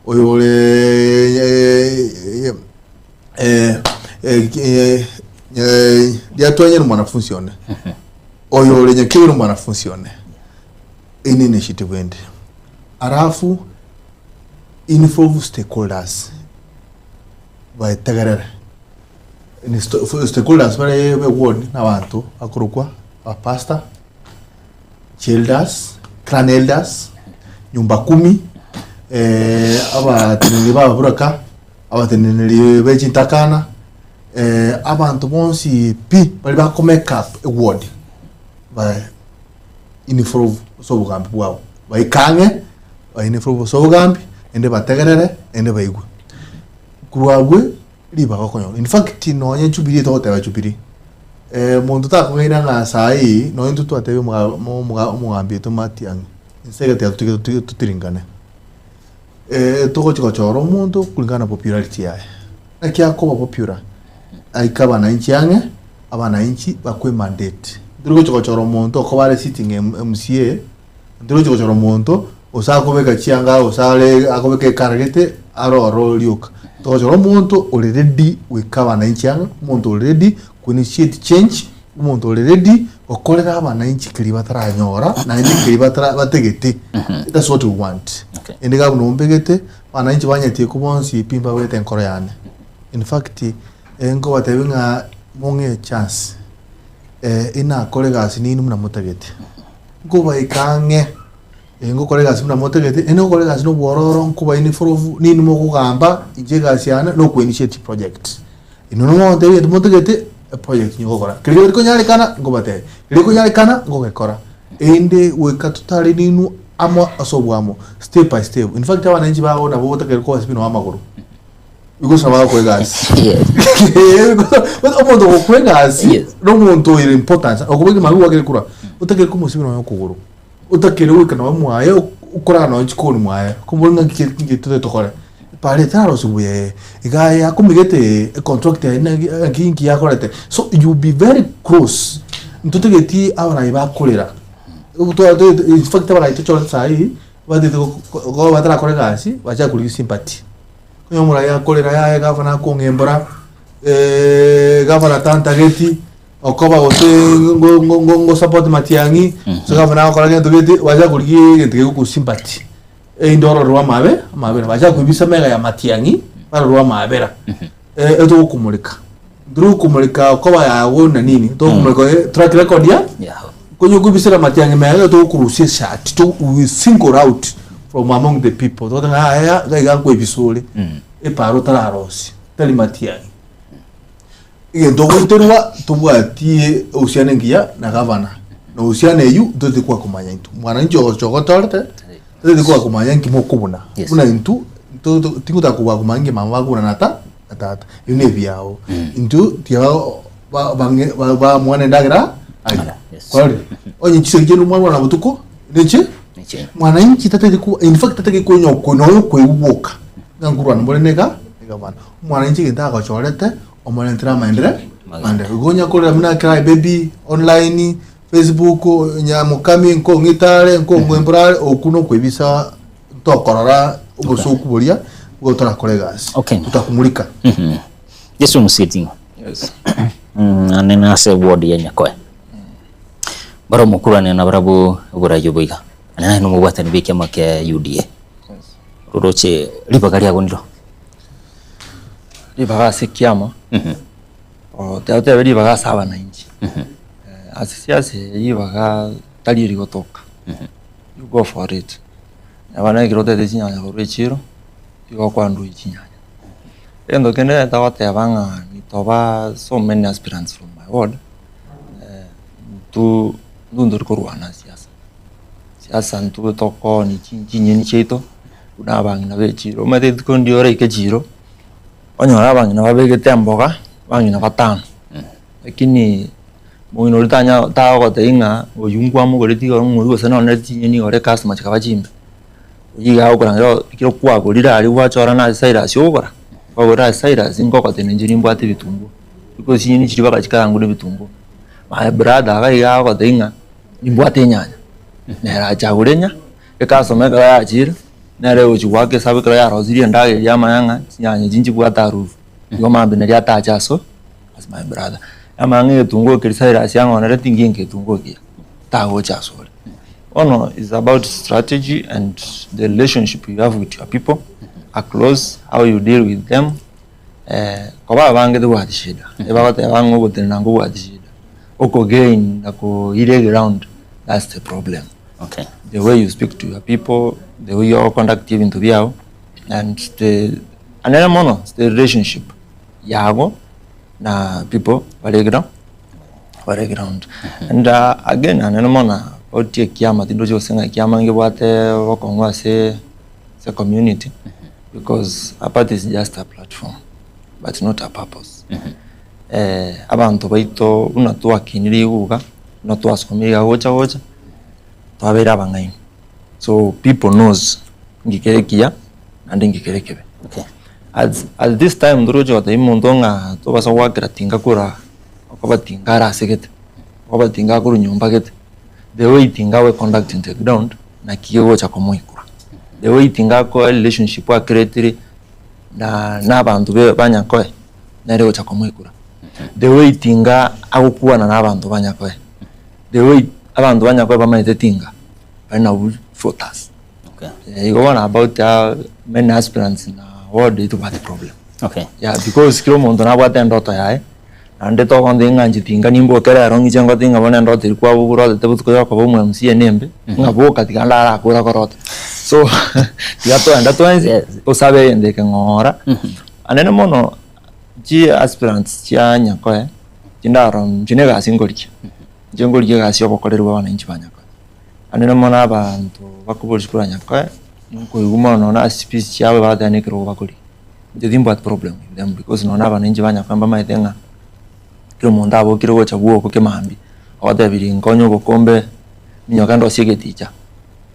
oyo ore riatwanye nomwanafunzi one, oyo ore nyakewe nomwanafunzi one. Eye ne initiative ende. Alafu involve stakeholders baetegerere. Ni stakeholders bare be ward na abanto bakorokwa abapastor, chielders, clan elders, nyumba kumi, abateneneri ba ababuraka, abateneneri be chintakana, abanto bonsi pi baria bako make up eward ba involve ase obogambi bwabo. Baike ang'e, ba involve ase obogambi, naende bategerere, naende baigwe. Korwa abwo, ribaga okonyora. In fact, nonye Jubilee togoteba Jubilee, monto takong'aina ng'a saii, nonye intwe twatebia omoga omoga omogambi oito Matiang'i, inse egete totige totige totiringane. Togochi gochora omonto kulingana na popularity yaye. Naki akoba popular, aike abananchi ang'e, abananchi bakwe mandate. Ntori gochi gochora omonto okoba are sitting MCA, ntori gochi gochora omonto gose akobeka chianga gose are akobeka ekara gete are ororo rioka. Togochora omonto ore ready goika abananchi ang'e, omonto ore ready ko initiate change, omonto ore ready gokorera abananchi keria bataranyora naende keria batara batagete. That's what we want. Okay. Ende iga buna ombegete, abananchi banyetie ko bonsi pi mbabegete enkoro yane. In fact, nkobatebia ng'a mong'e echance, inakore egasi nini buna motagete. Nkobaika ang'e, ngokora egasi buna motagete, naende ngokora egasi na obwororo, nkoba involve, nini mokogamba, inche egasi yane na oko initiate project. Inwe nomontebie egento motagete, eproject nigo ngokora. Keria gekonyarekana, nkobatebia, keria gekonyarekana, nkogekora. Erinde goika totare ninwe amo ase oboamo, step by step. In fact abananchi bago nabo otakeire kobasibia nonye amagoro. Because nabo bagokora egasi. Omonto ogokora egasi, Yes. na omonto ore important, okobeka mabi gwakire kura, otakeire komosibia nonye okogoro. Otakeire goika nonye mwaye, okorara nonye chikoni mwaye, okomboria ng'a nki nki totagete tokore. Epara etararosiwa buya ee, iga yakomigete ee, econtract yaye naki naki nki yakorete. So you be very close, ntotageti abarai bakorera, in fact abarai tochorete saii, batagete go batarakora egasi, bachake korigia sympathy. Onye omorai akorera yaya gavana akong'embora, gavana tantageti, okoba gose ngo- ngo- ngo- ngo support Matiang'i, gose gavana agokora gento gete, bachake korigia egento kegoku sympathy. Erinde ororerwe amabe, amabera. Bachaka koibisa mega ya Matiang'i, barorerwe amabera. Etogokomoreka. Ntorigokomoreka okoba yago na nini, togokomoreka track record ya Yeah. konya okoibisera Matiang'i mega togokorusia eshati, to we single out from among the people. Togoteba ng'a yaya iga iga nkoibisa ore, epara otararosia, tari Matiang'i. Egento ogoiterwa tobwati uhusiano engiya na gavana, na uhusiano eywo ntotagete kobakomanya intwe. Mwananchi ogocha ogotorete, totagete kobakomanya nki mokobuna. Yes. Buna intwe, to- to- tingotaka kobakomanya nki mama bakobuna na ta na tata, ebio na ebiao. Intwe tiga ba- bang'e ba- bamwana endagera aria. Yes. Kwarorire? Onye chisegi chiaino mwarwana botuko, neche Neche. mwananchi tatagete ko in fact tatagete konya oko nonya okoigwa gwoka, ng'a nkorwana mbore na ega egavana. Omwananchi egento agochorete, omorentere amaendere amaenderero. Igo onya korera buna cry baby online, Facebook, nyamokami nkong'ita are, nkong'embora are, okwo nokoibisa ntokorora obosoku boria igo torakore egasi. Okay. Totakumurika. Yesu omusieti Yes. ane nase eward ya Nyakoe. Bare omokurane na barabwo oboraia obo iga. Ane naye nomobwatani bwa ekiama kia UDA. Yes. Roroche ribaga riago ndiro. Ribaga ase ekiama, totebe ribaga ase abananchi. Ase siasa eye ribaga tari erigotoka, you go for it. Nabo ekero otagete chinyanya korwa echiro, igo okoanduia chinyanya. Egento kende naete goteba ng'a nitoba so many aspirants from my ward, intwe intwe ntori korwana siasa, siasa intwe tokoonia chinyeni chiaito buna abang'ina ba echiro, omanyete rituko ndiria oraike echiro, onyore abang'ina babegete emboga, abang'ina batano, lakini omong'ina oria tanya tagogotebia ng'a oywo nkwamogoreti igoro ng'a oywo gose nonye chinyeni igoro ecustomer chikaba chimbe. Oyio iga agokorangeria ekero kwagorire aria gwachora na ase Cyrus ogokora, kwagorire ase Cyrus nkogotebia inche nimbwate ebitunguo, because chinyeni chiria mpaka chikarangwe na ebitunguo. My brother iga iga agogotebia ng'a nimbwate enyanya, nere ache agore enya, ecustomer ekero yachire, nere egochi goaka esabu ekero yarosirie endagera eria yamanya ng'a chinyanya echi nchibwate harufu, igo mambia naria atache aso ase my brother. Yamanya ng'a egetunguo keria Cyrus ang'onereti nginki egetunguo ekiya, tagocha asore. Bono is about strategy and the relationship you have with your people are close, how you deal with them. Eh, koba abange tobwati shida, ebagoteba ng'a ogotenena nkobwati shida, okogain na koira eground that's the problem. Okay. The way you speak to your people, the way you conduct ebinto biao and the anene mono the relationship yago na people bare ground. Bare ground. And again naende mono about ekiama tindochi gose ng'a ekiama ngebwate obokong'u ase ase community because a party is just a platform but not a purpose. Abanto baito buna twakinire iga iga, buna twasomire iga gocha gocha, twabeire abang'aini. So people knows nki kere ekiya naende nki kere ekebe. Okay. At, at this time ntorochi gotebia omonto ng'a tobasa goakera tinga kura okoba tinga arasegete, okoba tinga akorwa nyomba gete, the way tinga agoe conduct in the ground naki gegocha komoikura. The way tinga akoa relationship akeretire na na abanto be ba Nyakoe nere ogocha komoikura. The way tinga agokwana na abanto ba Nyakoe, the way abanto ba Nyakoe bamaete tinga bari nabwo voters. Okay. Eh, igo bono about many aspirants na ward tobwate problem. Okay. Yeah, because kera omonto nabwate endoto yaye, naende togontebia ng'a inche tinga nimboke rero ng'iche ngote ng'a bono endoto eria kwaborotete botuko ya okoba omo MCA nembe, ng'a boka tiga ndarakore korota. So, tiga toende twensi, Yes. tosabe egento eke ng'ora, anene mono, chi aspirants chia Nyakoe, chindarora inche na egasi nkorigia, inche nkorigia egasi ya obokoreri bwa abananchi ba Nyakoe. Naende mono abanto bakoboria korwa Nyakoe, nkoigwa mono nonye ase chispeech chiabo bagoteba na ekerogo bakorigia. Inche timbwati problem with them because nonye abananchi ba Nyakoe mbamaete ng'a kera omonto abokire gocha bwoko kemambia, ogotebirie nkonye obokombe, minyoke ndosie egeticha.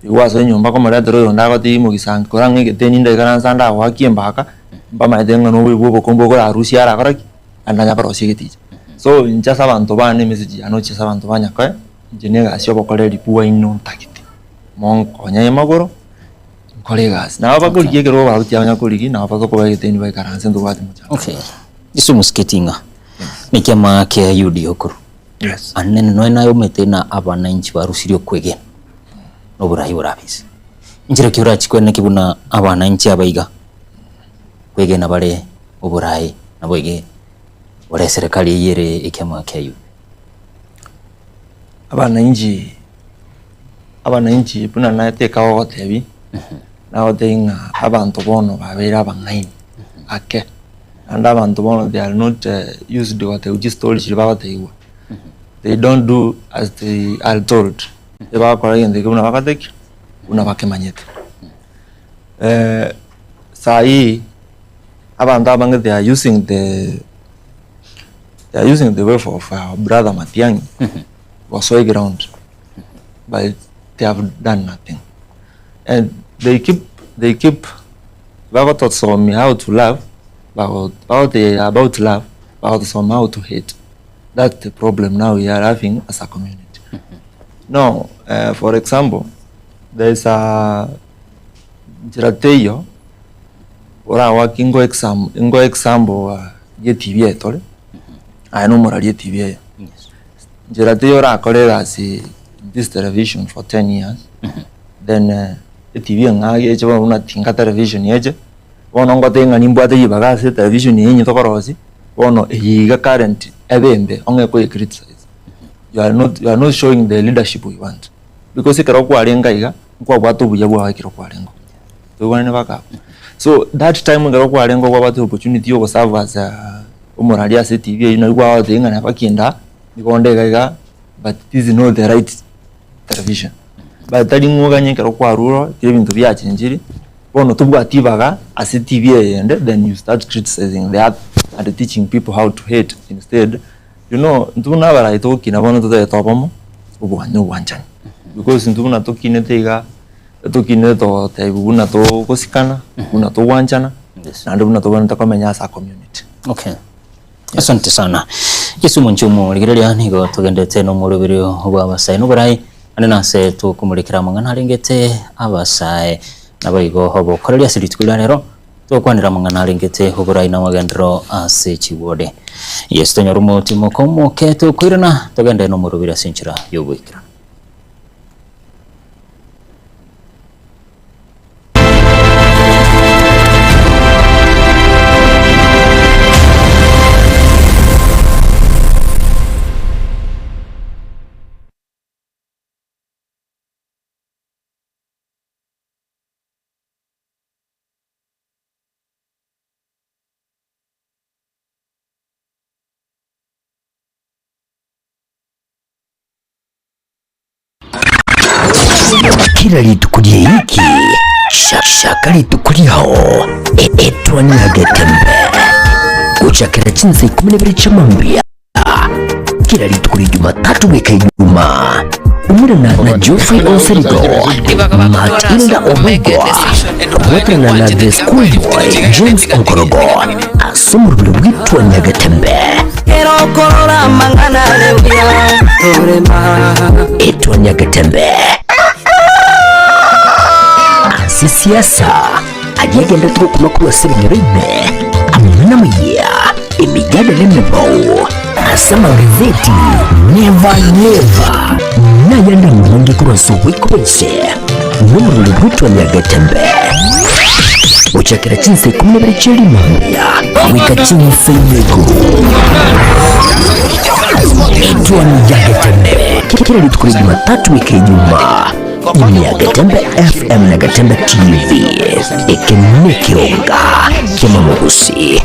Igo ase enyomba komoretera oyonde agotebi mogisangi kora ng'a egeteni ndaikaranse ande agoakie embaka, mbamaete ng'a nobobe bwa obokombe okorarusie arakore ki? Naende anya korosia egeticha. So inche ase abanto bane emessage yane gochia ase abanto ba Nyakoe, inche na egasi ya obokoreri bwaino ntagete, monkonye amagoro, nkore egasi. Nabo bakorigia ekero barabwo tiabanya korigia, nabo bagokoba egeteni baikaranse ntobwati mochando. Okay. Yesu omosiketi ng'a nekiama kia UDA okorwa. Yes. Anene noe naye omete na abananchi barusirie okwegena na oborai borabe inse. Inchera ki orachi kweneki buna abananchi aba iga kwegena bare oborai nabo ege ore eserekari eyio ere ekiama kia UDA. Abananchi, abananchi buna naete ekagogotebia, nagotebia ng'a abanto bono babeire abang'aini ake, naende abanto bono they are not used gotebiwa chistory chiria bagotebiwa, they don't do as they are told, ebagokora egento ekio buna bagotebia ki? Buna bakemanyete. Sahii abanto abange they are using the They are using the wave of our brother Matiang'i gosoa eground but they have done nothing and they keep they keep bagotosomia how to love bago bagotebia about love bagotosomia how to hate that's the problem now we are having as a community. Now for example there is a nchera teiyo oragwake ingo exam ingo example ye TV eye tore, aye na omorari etibi eye. Nchera teiyo orakore egasi in this television for 10 years, then etibi eng'ao eche bono buna tinga television eche, bono ngotebie ng'a nimbwate ribaga ase etelevision eye onye tokorosia, bono eye iga current ebe embe ong'e koye criticize. You are not you are not showing the leadership we want because ekero kwarenge aiga, nkwabwate obuya bwao ekero kwarenge oo. Toigwanane baka abwo. So that time ekero kwarenge okwabwate opportunity ya ogoserve as a omorari ase etv eywo nari kwagoteba ng'a neba kinda nigo onde iga iga but this is not the right television. But tari ng'a oganye ekero kwarure ororo ekero ebinto biachenchiri bono tobwati ibaga ase etv eyende then you start criticizing the other and teaching people how to hate instead. You know, intwe buna abarai togokina bono totagete obomo, obwanyi obwanchani. Because intwe buna tokinete iga, tokinete togotebiwa buna togosikana, buna togwanchana, Yes. naende buna tobwenerete komenya ase a community. Okay. Asante sana. Yesu omonche omorigereria nigo togendete nomoroberio bw'abasae noborai ande nase tokomorekera amang'ana arengete abasae naboigo obokoreria ase rituko ria rero Togokwanera amang'ana arengete oborai na amagenderero ase chigwode. Yeso tonyore omotimoko omoke tokoirana togende nomorobiri ase enchera y'ogoikeranu. Kila rituko ri'eiki shaka rituko riao etwani ya Getembe gochakera chinsa ikomi na ibere chi'amambia Kila rituko ria Jumatatu goika Ijumaa, umerana na Geoffrey Onsarigo, Matilda Obugwa, kobwaterana na The Schoolboy James Onkorogo ase omoroberi bw'Itwa Nyagatembe. Itwa Nyagatembe ase siasa aria agenderete gokuma korwa ase ebinyoro ime amang'ana amayia Emijadala emebao ase amagazeti Never Never nayande amange korwa ase oboiko bw'ense nomorweri bw'etwa Nyagatembe gochakera chinsa ikomi na ibere chia rimambia goika chinsa ime igoro. Etwa Nyagatembe kera rituko ria Jumatatu goika Ijumaa ime ya Gatembe FM na Gatembe TV eke nekeonga ki'amamogosi.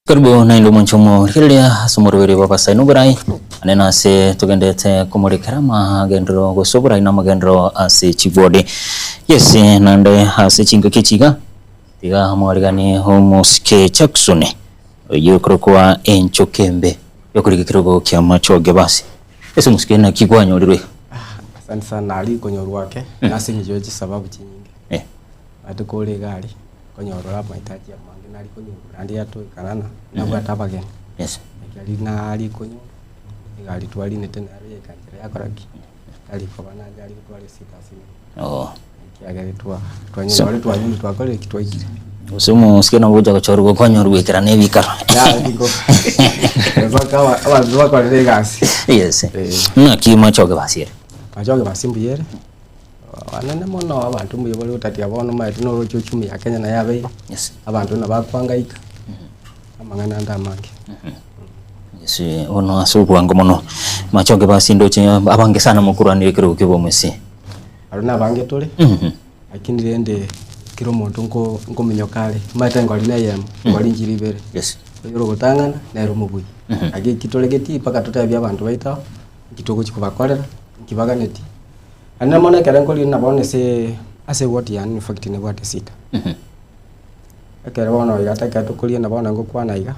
Karibu naende omonche omorigereria ase omorweri bw'abasae noborai ane nase togenderete komorekera amagenderero gose oborai na amagenderero ase chibwodi. Yes naende ase chingaki echi iga tiga mwariganie omosike Jackson oyio okorokwa enchoka embe yokorigia ekerogo kia amachoge basi. Ase omosike naki kwanyorirwe iga? Asante sana aria konyorwa ake nase eng'encho ye chisababu chinyinge. Eh. Omanyete kore iga aria, konyora ore amahitaji amange nari konyora naende yatoekanana, nabwate abageni. Yes. Naki aria nari konyora, egari twarinete nero yaika nchera yakora ki? Tari koba naye aria gotwara esita ase inwe. Oo. Ekiagera twa twanyora ore twanyora twakorire ki twaikire. Gose omosike nabo ogocha gochorwa gokonyorwa goikera na ebikaro. Yaya nigo. Mpaka aba- abanto bakorire egasi. Yes. Eh. Ng'aki machoge basiere? Machoge basi mbuya ere. Abanene mono abanto mbuya bare gotatia bono omanyete noroche uchumi ya Kenya naye yabeire, Yes. abanto buna bakwangaika, amang'ana ande amange. Yes, bono ase obwango mono machoge basi ndoche abange sana mokorwanire ekerogo kia obomwesi. Aro nabange tore, lakini rende kera omonto nko nkominyoka are, omanyete engori na eyemo, engori nchire ibere. Yes. Oyore ogotang'ana, nere omobui. Lakini eki toregeti mpaka totebie abanto baito aba, nki togochi kobakorera, nki baganetie. Naende mono ekero nkorina bono ase ase eward yane in fact nebwate esida. Ekero bono iga ekero tokoriina bono ngokwana iga,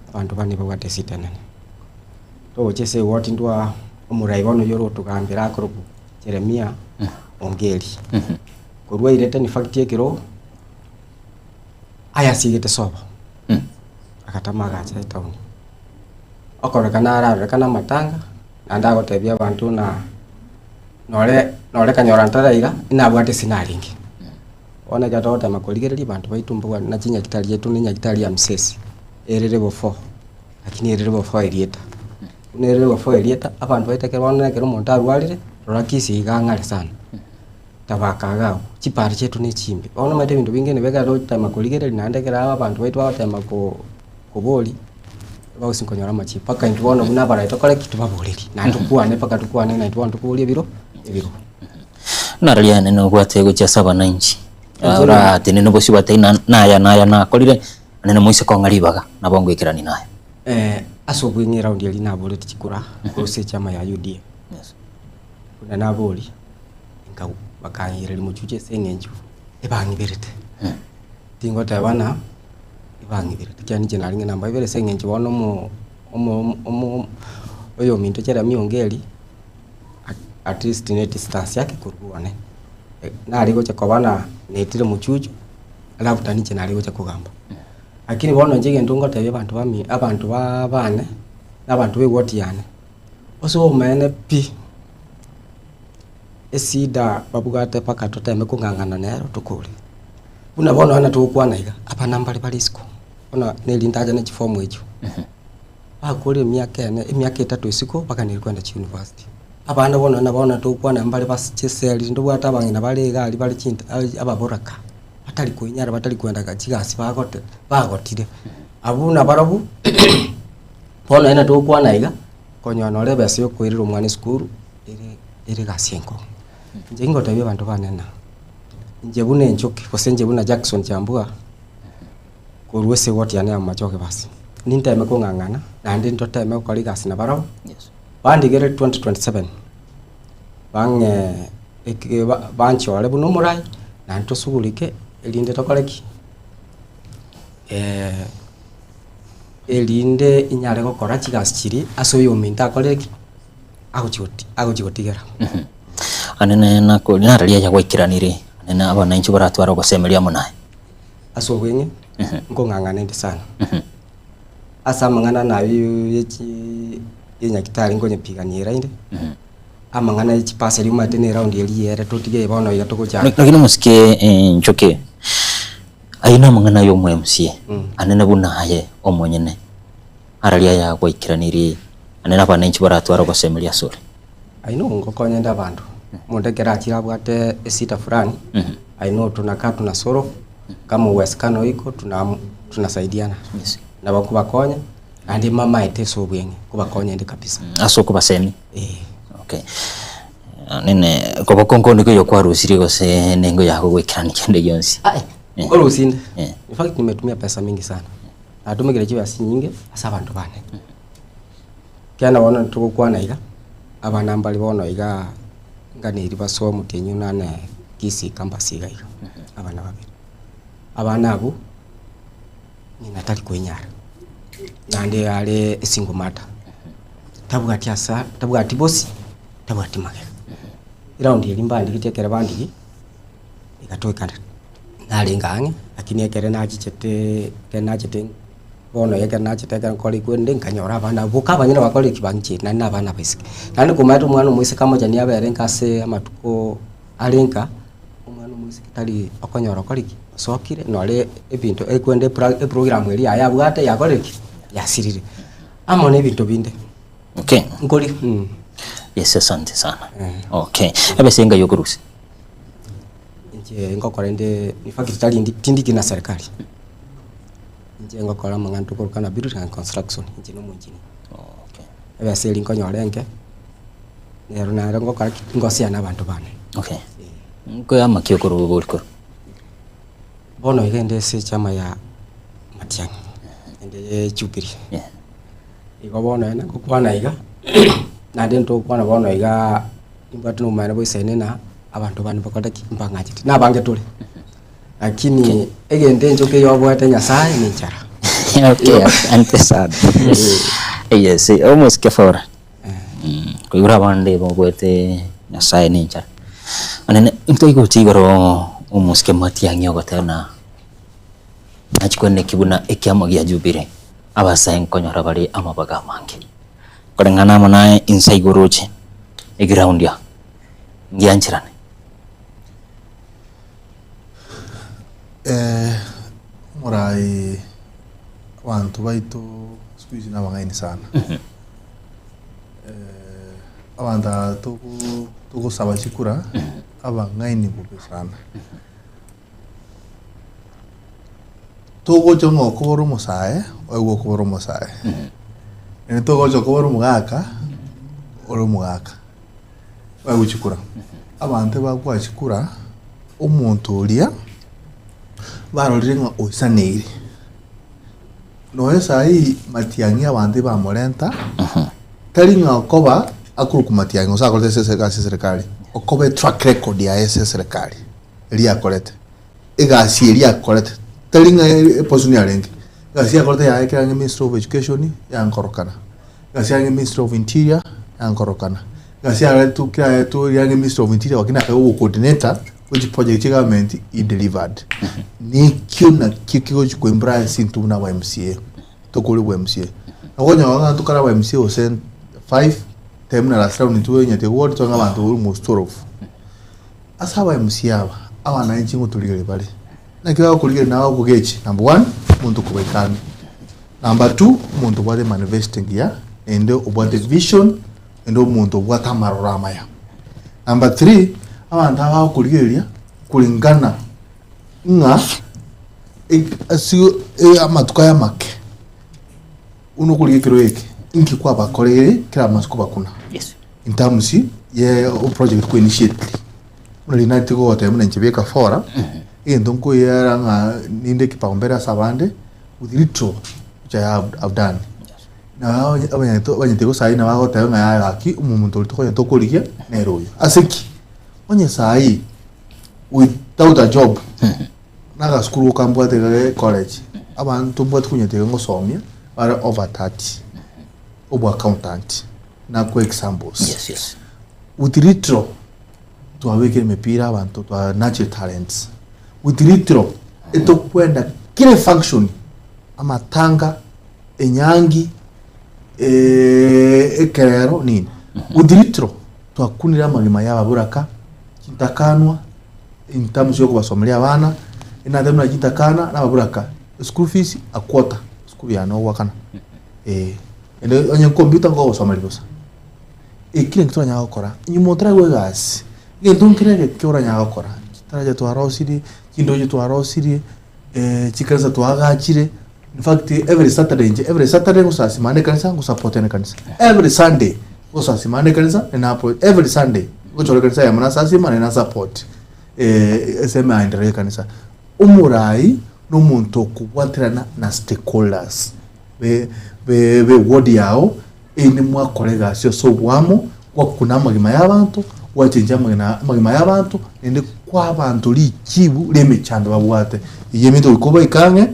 abanto bane babwate esida enene. Togocha ase eward ndwa omorai bono oywo orotogambera akorokwa Jeremiah Ongeri. Korwa airete in fact ekero ayasigete sobo, agatama agacha etown. Okorekana ararorekane amatanga, naende agotebia abanto ng'a nore nore kanyora ntare iga, inabwate ase narenge. Bono ekero togotema korigereria abanto baito mbabwate na chinyagitari chiaito buna enyagitari ya Msesi, ere level four, lakini ere level four erieta. Buna ere level four erieta, abanto baito ekero bono ekero omonto arwarire, rora Kisii iga ang'are sana, tabaka iga abwo, chipara chiaito na echimbe. Bono omanyete ebinto binge nigo ekero togotema korigereria naende ekero aba abanto baito bagotema ko koboria, bagosi nkonyora amachibu mpaka intwe bono buna abarai tokore ki? Tobaborerie, naende tokwane mpaka tokwane na intwe bono tokoboria ebiro ebirogo. Nararia nene obwate gochia ase abananchi, oratenene bosio batebie ng'a naya naya nakorire, nene moise kong'a ribaga, nabo ngoikerania naye. Ase obweng'e eraundi eria naboretie chikura korwa ase echama ya UDA. Buna naboria, nkagwa bakang'ireria mochuchu ase eng'encho ebang'iberete. Tingoteba ng'a ebang'iberete ekiagera inche narenge namba ibere ase eng'encho bono omo omo omo oyominto Jeremy Ongeri. At least ne distance yake korwa one, nare gocha koba na naetire mochuchu, alafu tani inche nare gocha kogamba. Lakini bono inche egento ngotebia abanto bami abanto ba bane, na abanto ba eward yane, ase obomaene pi, esida babwate mpaka toteme kong'ang'ana nero tokore. Buna bono onye togokwana iga, abana mbare bare isiko, bono na erintacha ne chiform echio. Bakorire emiaka ene, emiaka etato isiko baganire kogenda chiuniversity. Abana bono na bono togokwana mbare base chiseri ntobwate abang'ina bare iga aria bare chinta ababoraka, batari koinyara batari kogenda ga chigasi bagote bagotire. Abwo nabarabwo bono onye togokwana iga, konyora nore ebesa ya okoirera omwana esukuru ere ere egasi enkong'u. Inche ngotebia abanto bane ng'a, inche buna enchoki gose inche buna Jackson Chambua. Korwa ase egoti yane y'amachoge basi, ninteme kong'ang'ana, naende ntoteme gokora egasi nabarabwo, bandigere 2027, bang'ee eke ba banchore buna omorai, naende tosugurike erinde tokore ki? Erinde inyare gokora chigasi chiria ase oyominto akorire ki? Agochi goti agochi gotigera. Anene nako nararia aya gwaikeranire, anene abananchi baratware ogosemeria amo naye. Ase obweng'e, nkong'ang'ana inde sana. Ase amang'ana naye ye chi ye nyagetari nkonyepiganiera inde, amang'ana ye chibasari omanyete na eraundi eria ere totige bono iga togochaka. Lakini omosike nchoke, ayio namang'ana ya omo MCA, anene buna aye omonyene, araria aya gwaikeranirie, anene abananchi baratware ogosemeria asore. I know ngokonya inde abanto, omonto ekero achire abwate esida fulani, I know tunakaa tuna solve, kama uwezekano iko tuna tunasaidiana. Yes. Nabo nkobakonya, naende mamaete ase obweng'e, nkobakonya inde kabisa. Ase okobasemi? Eh. Okay. Nene koboko nkonde koiyo kwarusirie gose nengo yago goikerania kende gionsi? Aye, Eh. nkorusia inde. Eh. In fact nimetumia pesa mingi sana. Natumikire chibesa chinyinge ase abanto bane. Ekiagera bono togokwana iga, abana mbare bono igaa nganeri basoe omotienyi onane Kisii campus iga iga, abana babere. Abana abwo, ng'ina tari koinyara, naende are esingle mother, tabwati asa tabwati bosi, tabwati magega. Eraundi eria mbandigetie ekero bandigia, egatoekana narenge ang'e, lakini ekere nachichete ekere nachete. Bono ekero nachete ekero nkore rende nkanyora abana abwo boka abanyene bakorire ki? Bang'chire naende na abana abaiseke. Naende komanyete omwana omoiseke amochani abere nka ase amatuko are nka, omwana omoiseke tari okonyora okore ki? Osokire nore ebinto ekwende epra eprogram eria yaye abwate yakorire ki? Yasirire. Amo na ebinto binde. Okay. Nkori mh. Yes asante sana. Okay. Ebesa enga okorusia? Inche ngokora inde in fact tari ndi tindiki na serikali. Inche ngokora amang'ana tokoroka na building and construction, inche na omoengineer. Okay. Ebesa eria nkonyora enke, nero naro ngokora ki, ngosea na abanto bane. Okay. Nkoyama ki okorwa bori korwa? Bono iga inde ase echama ya Matiang'i, ende ye Jubilee. Yeah. Igo bono ene ngokwana iga, naende ntokwana bono igaa, nimbwate nobomaene boisaine na abanto bane bakorete ki, mbang'achete, nabange tore. Lakini egento enchoka eyoboete Nyasaye nenchara. Okay, asante sana. Yes, omosike fora. Koigora abande boboete Nyasaye nenchara. Anene ntoigochi igoro omosike matiang'i ogoteba na nachikweneki buna ekiamo gia Jubilee abasae nkonyora bare amabaga amange. Koreng'ana amo naye inse igoro oche eground aa ngiancherane. Eh, omorai abanto baito siku hizi nabang'aini sana. Eh, abanto aba togo togosaba chikura, abang'aini bobe sana. Togocha ng'a okobora omosae, oigwe okobora omosae. Naende togocha okobora omogaka, ore omogaka. Baigwe chikura. Abanto ebakwa chikura, omonto oria, barorire ng'a oisaneire. Nonya saii matiang'i abanto ebamorenta, tari ng'a okoba akorokwa matiang'i gose akorete ase egasi ya eserekari, okoba etrack record yaye ase eserekari, eria akorete. Egasi eria akorete, tari ng'a eposition yarenge, egasi akorete yaye ekero arenge minister of education, yankorokana, egasi yarenge minister of interior, yankorokana, egasi yaretwe kera yaetwe yarenge minister of interior lakini akaba ogocoordinator bwe chiproject chia egovernment, he delivered. Nekio nakio kegochi koimbura ase intwe buna aba MCA, tokore bwa MCA. Nabo okonyora ng'a tokare aba MCA gose five, time buna last round intwe tonyete ward twange abanto almost 12. Ase aba MC aba, abananchi ngotorigereria bare. Naki bagokorigereria na bagokogechi, number one, omonto okobaika ang'e. Number two, omonto obwate manifesto engiya, naende obwate vision, naende omonto obwate amaroro amaya. Number three, abanto aba bagokorigereria kulingana ng'a ase amatuko aya amake, buna okorigia ekero eke, inki kwabakoreire kera amatuko bakuna. In terms ye project ko initiate buna riria nareti gogotebia buna inche beka fora, egento nkoyera ng'a ninde kipaumbele ase abande, with little which I have have done. Na abanyete abanyete igo saii nabo bagoteba ng'a yaya gaki omonto oria tokonya tokorigia nere oyo. Ase ki? Onye saii without a job, na agasukuru goka mbwate iga ge college, abanto mbwate konyete iga ngosomia, bare over 30, obwa accountant. Nakoe examples. Yes, yes. With little twabekire emepira abanto twa nurture talents. With little etokwenda kila function amatanga enyangi eh, ekerero nini. With little twakunire amagima ya ababuraka chintakanwa in terms yo kobasomeria abana enate buna chintakana na ababuraka school fees a quarter school yane ogwakana eh. Ende onye computer nkogosomeria bosa, ekio naki toranyare gokora, nyuma otaragwa egasi, egento nkere egeke oranyare gokora, chitaraja twarosirie, chindoche twarosirie, chikanisa twaagachire, in fact every Saturday inche, every Saturday ngosasima ande ekanisa, ngosapotiana ekanisa, every Sunday ngosasima ande ekanisa, napo every Sunday, ngochora ekanisa eyemo nasasima naende nasupport ase emaendereo ya ekanisa. Omorai na omonto okobwaterana na stakeholders. be ward yao, erinde mwakora egasi ase oboamo, gwakuna amagima y'abanto, gwachencha amagena amagima y'abanto, naende kwaa abanto richibu ri'emechando babwate. Eyio emento goika obaike ang'e,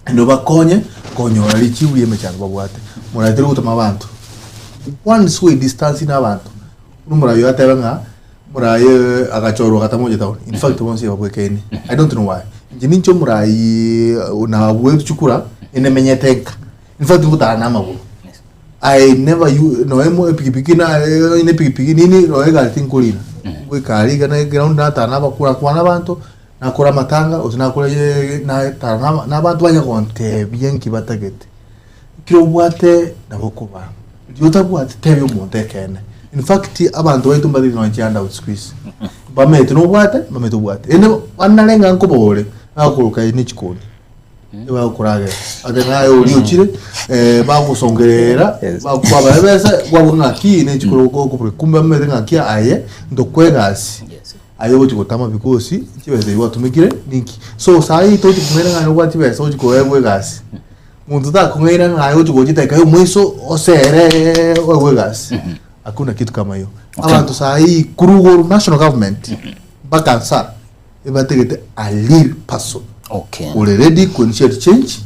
naende obakonye konyora richibu ri'emechando babwate. Moratere gotoma abanto, once we distance na abanto, buna omorai oyo atebe ng'a omorai agachorwa agatama gocha town, in fact bonsi babwekaine, I don't know why. Inche ninche omorai nabwetwe chikura, enemenyete nka, in fact ngotara na amagoro, I never u nonya mo epikipiki na onye na epikipiki nini nonya egari tinkorina, ngoika aria iga na eground natara na abakura kwana abanto, nakora amatanga gose nakora natara na na abanto banya gontebia nki batagete. Ekero obwate nabo okobaa, riria otabwati tebia omonto ekeene. In fact abanto baito mbatagete nonya chihandouts siku hizi, mbamaete nobwate mbamaete obwate. Rende banare ng'a nkobore, bagokoroka aye ne chikoni, ebagokoragera, ate naye oria ochire bagosongerera, bakwabaa ebesa, kwabua ng'aki ne chikoro okobora kumbe bamaete ng'aki aye ntokoe egasi. Aye ogochia gotama because chibesa ebi gwatumekire ninki. So saii tochi kong'aina ng'a nobwate chibesa ochi koegwa egasi. Monto takong'aina ng'a aye ochi gocha edakika ya omweso osere oegwe egasi. Hakuna kitu kama hiyo. Abanto saii korwa igoro national government mpaka nsa ebategete a real person. Okay. Ore ready ko initiate change,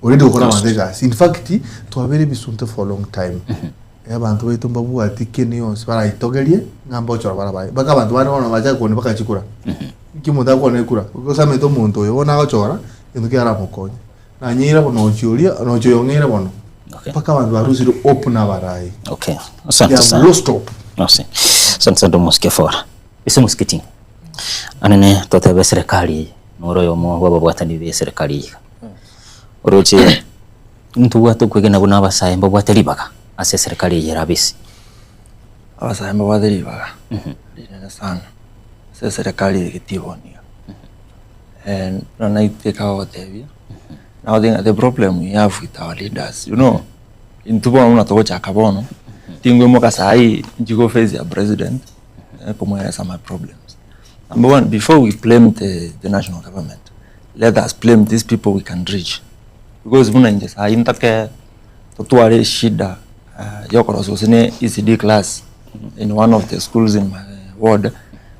ore ready gokora abanto egasi. In fact, twabere ebisunte for a long time. Abanto baito mbabwati kende gionsi baraitogerie ng'a mbochora barabae. Mpaka abanto bande bono bachake kogenda mpaka chikura. Nki omonto akogenda ekura? Gose amanyete omonto oyo bono agochora, egento kiaye aramokonye. Nanyeira bono ochia oria, na ochia oyo ong'eire bono. Okay. Mpaka abanto barusire hope na abarai. Okay. They Asante have sana. lost hope. Ase. Asante sana Omosike Fora. Ase Omosike Ting. Anene totebe serikali eye. Noro oyomo bw'ababwatani b'eserekari eye iga. Oroche ntobwate okwegena buna abasae mbabwate ribaga ase eserekari eye erabe ase. Abasae mbabwate ribaga rinene sana ase eserekari eye getibono iga. Buna naiteka gogotebia, nagotebia ng'a the problem we have with our leaders, you know, intwe bono buna togochaka bono, tingoimoka saii nchie go face ya president, komoeresa my problems. Number one, before we blame the, the national government, let us blame these people we can reach. Because buna inche saii ntake totware eshida yokorosia gose ne ECD class in one of the schools in my ward,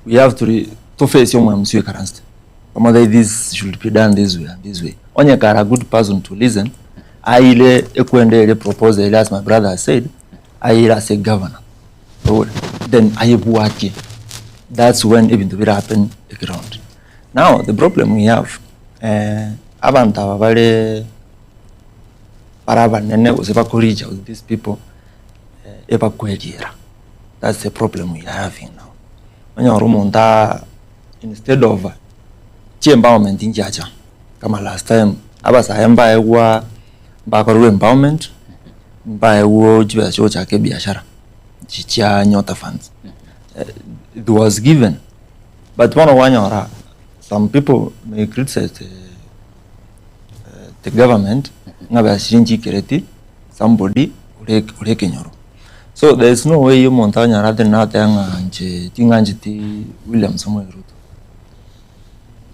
we have to re, to face omo MC oikaransete omotebie this should be done this way and this way. Onye kare a good person to listen, aire ekwenda eria proposal eria as my brother has said, aire ase governor. Then ayebwatie, that's when ebinto bira happen eground. Now the problem we have, abanto aba bare bare abanene gose bako reach out these people, ebakweriera, that's the problem we are having now. Onyore omonto aa instead of chi empowerment nchiacha, kama last time, abasae mbaegwa mbakorerwa empowerment, mbaegwa chibesa chiogochaka ebiashara, chi chia nyota funds, it was given, but bono kwanyora some people may criticize the the government ng'a besa chiria nchikereti somebody ore ore ekenyoro. So there is no way omonto anyare atende natebe ng'a inche ting'ancheti William Samoei Ruto.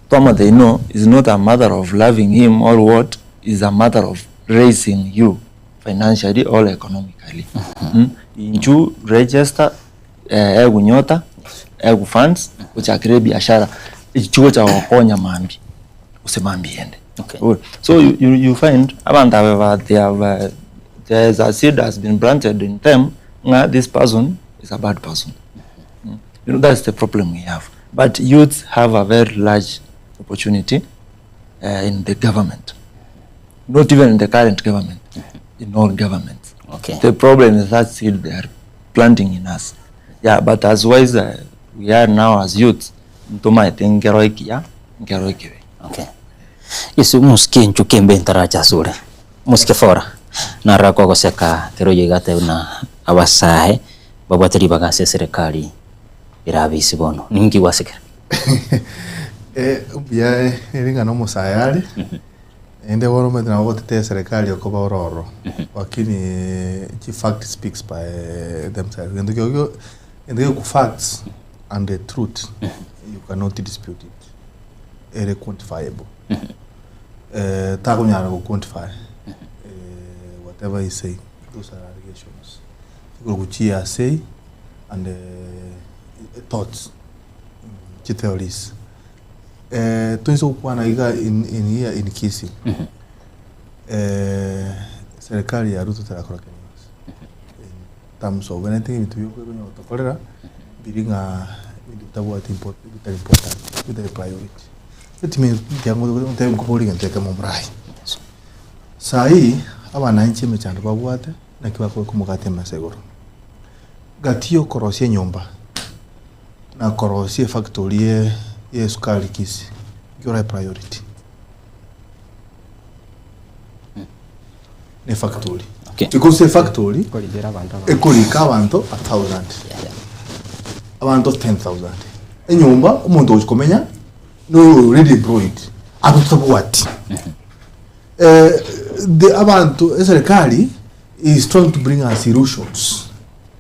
Twamotebia no, is not a matter of loving him or what, is a matter of raising you financially or economically. Inchu register egunyota, egu funds, ochakere ebiashara, echi chigocha gokonya mambia, gose mambia ende. Okay. Good. So you, you, you find abanto aba ba they have uh, there is a seed has been planted in them ng'a this person is a bad person. Mm. You know that's the problem we have. But youths have a very large opportunity uh, in the government. Not even in the current government, in all governments. Okay. The problem is that seed they are planting in us. Yeah, but as wise uh, we are now as youths, ntomaete nkero ekiya, nkero ekebe. Okay. Yesu mosike nchuke mbe ntaracha asore. Mosike fora. Narora kogoseka kero oyo iga atebe buna abasae babwate ribaga ase eserekari erabe ase bono. Ninki gwasekera? Eh, mbuya ere ng'a nomosae are, naende bono omanyete nabo ogotetea eserekari okoba ore ororo, lakini chifacts speaks by themselves. Egento kiogio, egento geku facts and the truth, you cannot dispute it. Ere quantifiable. Eh, takonyara go quantify eh, whatever he's saying, those are allegations. Chikoroku chiasei and eh, thoughts, chitheories. Eh, toinse gokwana iga in, in here in Kisii. Eh, serikali ya Ruto terakora kende gionsi in terms of anything ebinto biokonya gotokorera biri ng'a ebinto bitabwati import bitari important bitari priority. Let me ntebi nkoborie egento ekemo omorai. Saii abananchi emechando babwate naki bakobeka omogati emesa igoro. Gati ya okorosia enyomba na korosia efactory ye ya esukari Kisii, nki orae priority? Ne efactory. Okay. Because efactory Ekorigera abanto abange. ekorika abanto a thousand, abanto 10,000. Enyomba omonto ogochi komenya noyo already employed, abwo totabwati. Eh, the abanto eserekari is trying to bring us illusions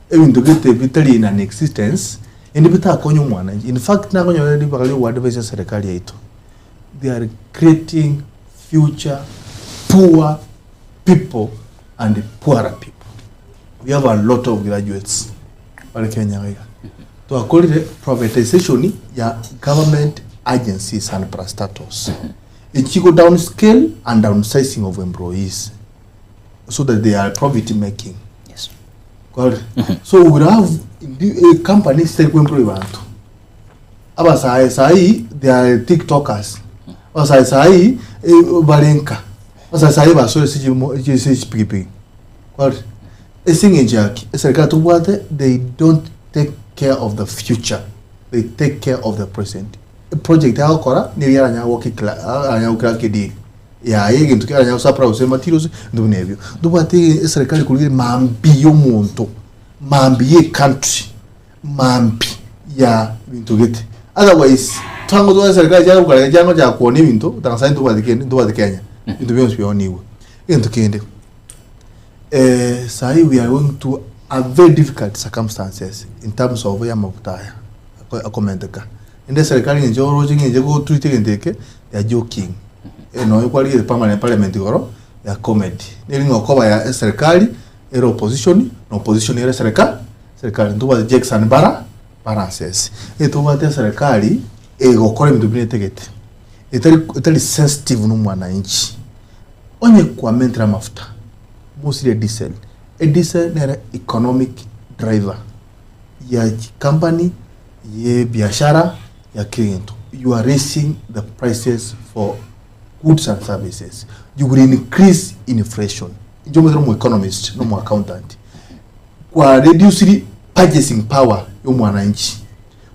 ebinto gete bitari in an existence ende bitakonye omwananchi in fact nakonyora ribaga ria ogoadvise eserekari yaito they are creating future poor people and poorer people we have a lot of graduates bare Kenya iga twakorire privatization ya government agencies and parastatals echigo downscale and downsizing of employees so that they are profit making. Yes. Got it? So we will have indi- eh, companies zitari kuemploy bantu abasae sahi they are tiktokers abasae sahi eh, barenka abasae sahi basore ase chimo- ase chipikipiki Got it? Ase eng'encho yaki eserikari tobwate they don't take care of the future they take care of the present. Eproject agokora niria aranyare goaka ecla aranyare gocrack edeal yaye egento kere aranyare gosupply gose ematerials ebinto buna ebio. Ntobwate eserekari korigereria mambia ya omonto, mambia ya ecountry, mambia ya ebinto gete. Otherwise, twango twa eserekari chiare gokarega chiango chia kwonia ebinto, tanga sai ntobwati kende, ntobwati Kenya, ebinto bionsi bionigwe. Egento kende, sai we are going to a very difficult circumstances in terms of ya amafuta aya akomenteka. Rende eserekari eng'encho oroche ng'a inche gotweet egento eke, they are joking. Nonya kwarigereria permanent parliament igoro, they are comedy. Neri ng'a okoba ya eserekari ere opposition, na opposition ere esereka serikali. Ntobwate checks and bara balances. Etobwate eserekari egokora ebinto buna etagete, etari etari sensitive na omwananchi. Onye kwamentire amafuta, mosirie diesel, ediesel nere economic driver ya chikampani, ye biashara, ya kera egento. You are raising the prices for goods and services. You will increase inflation. Inche omanyete nomo economist, nomo accountant. Kwa reduciri purchasing power ya omwananchi.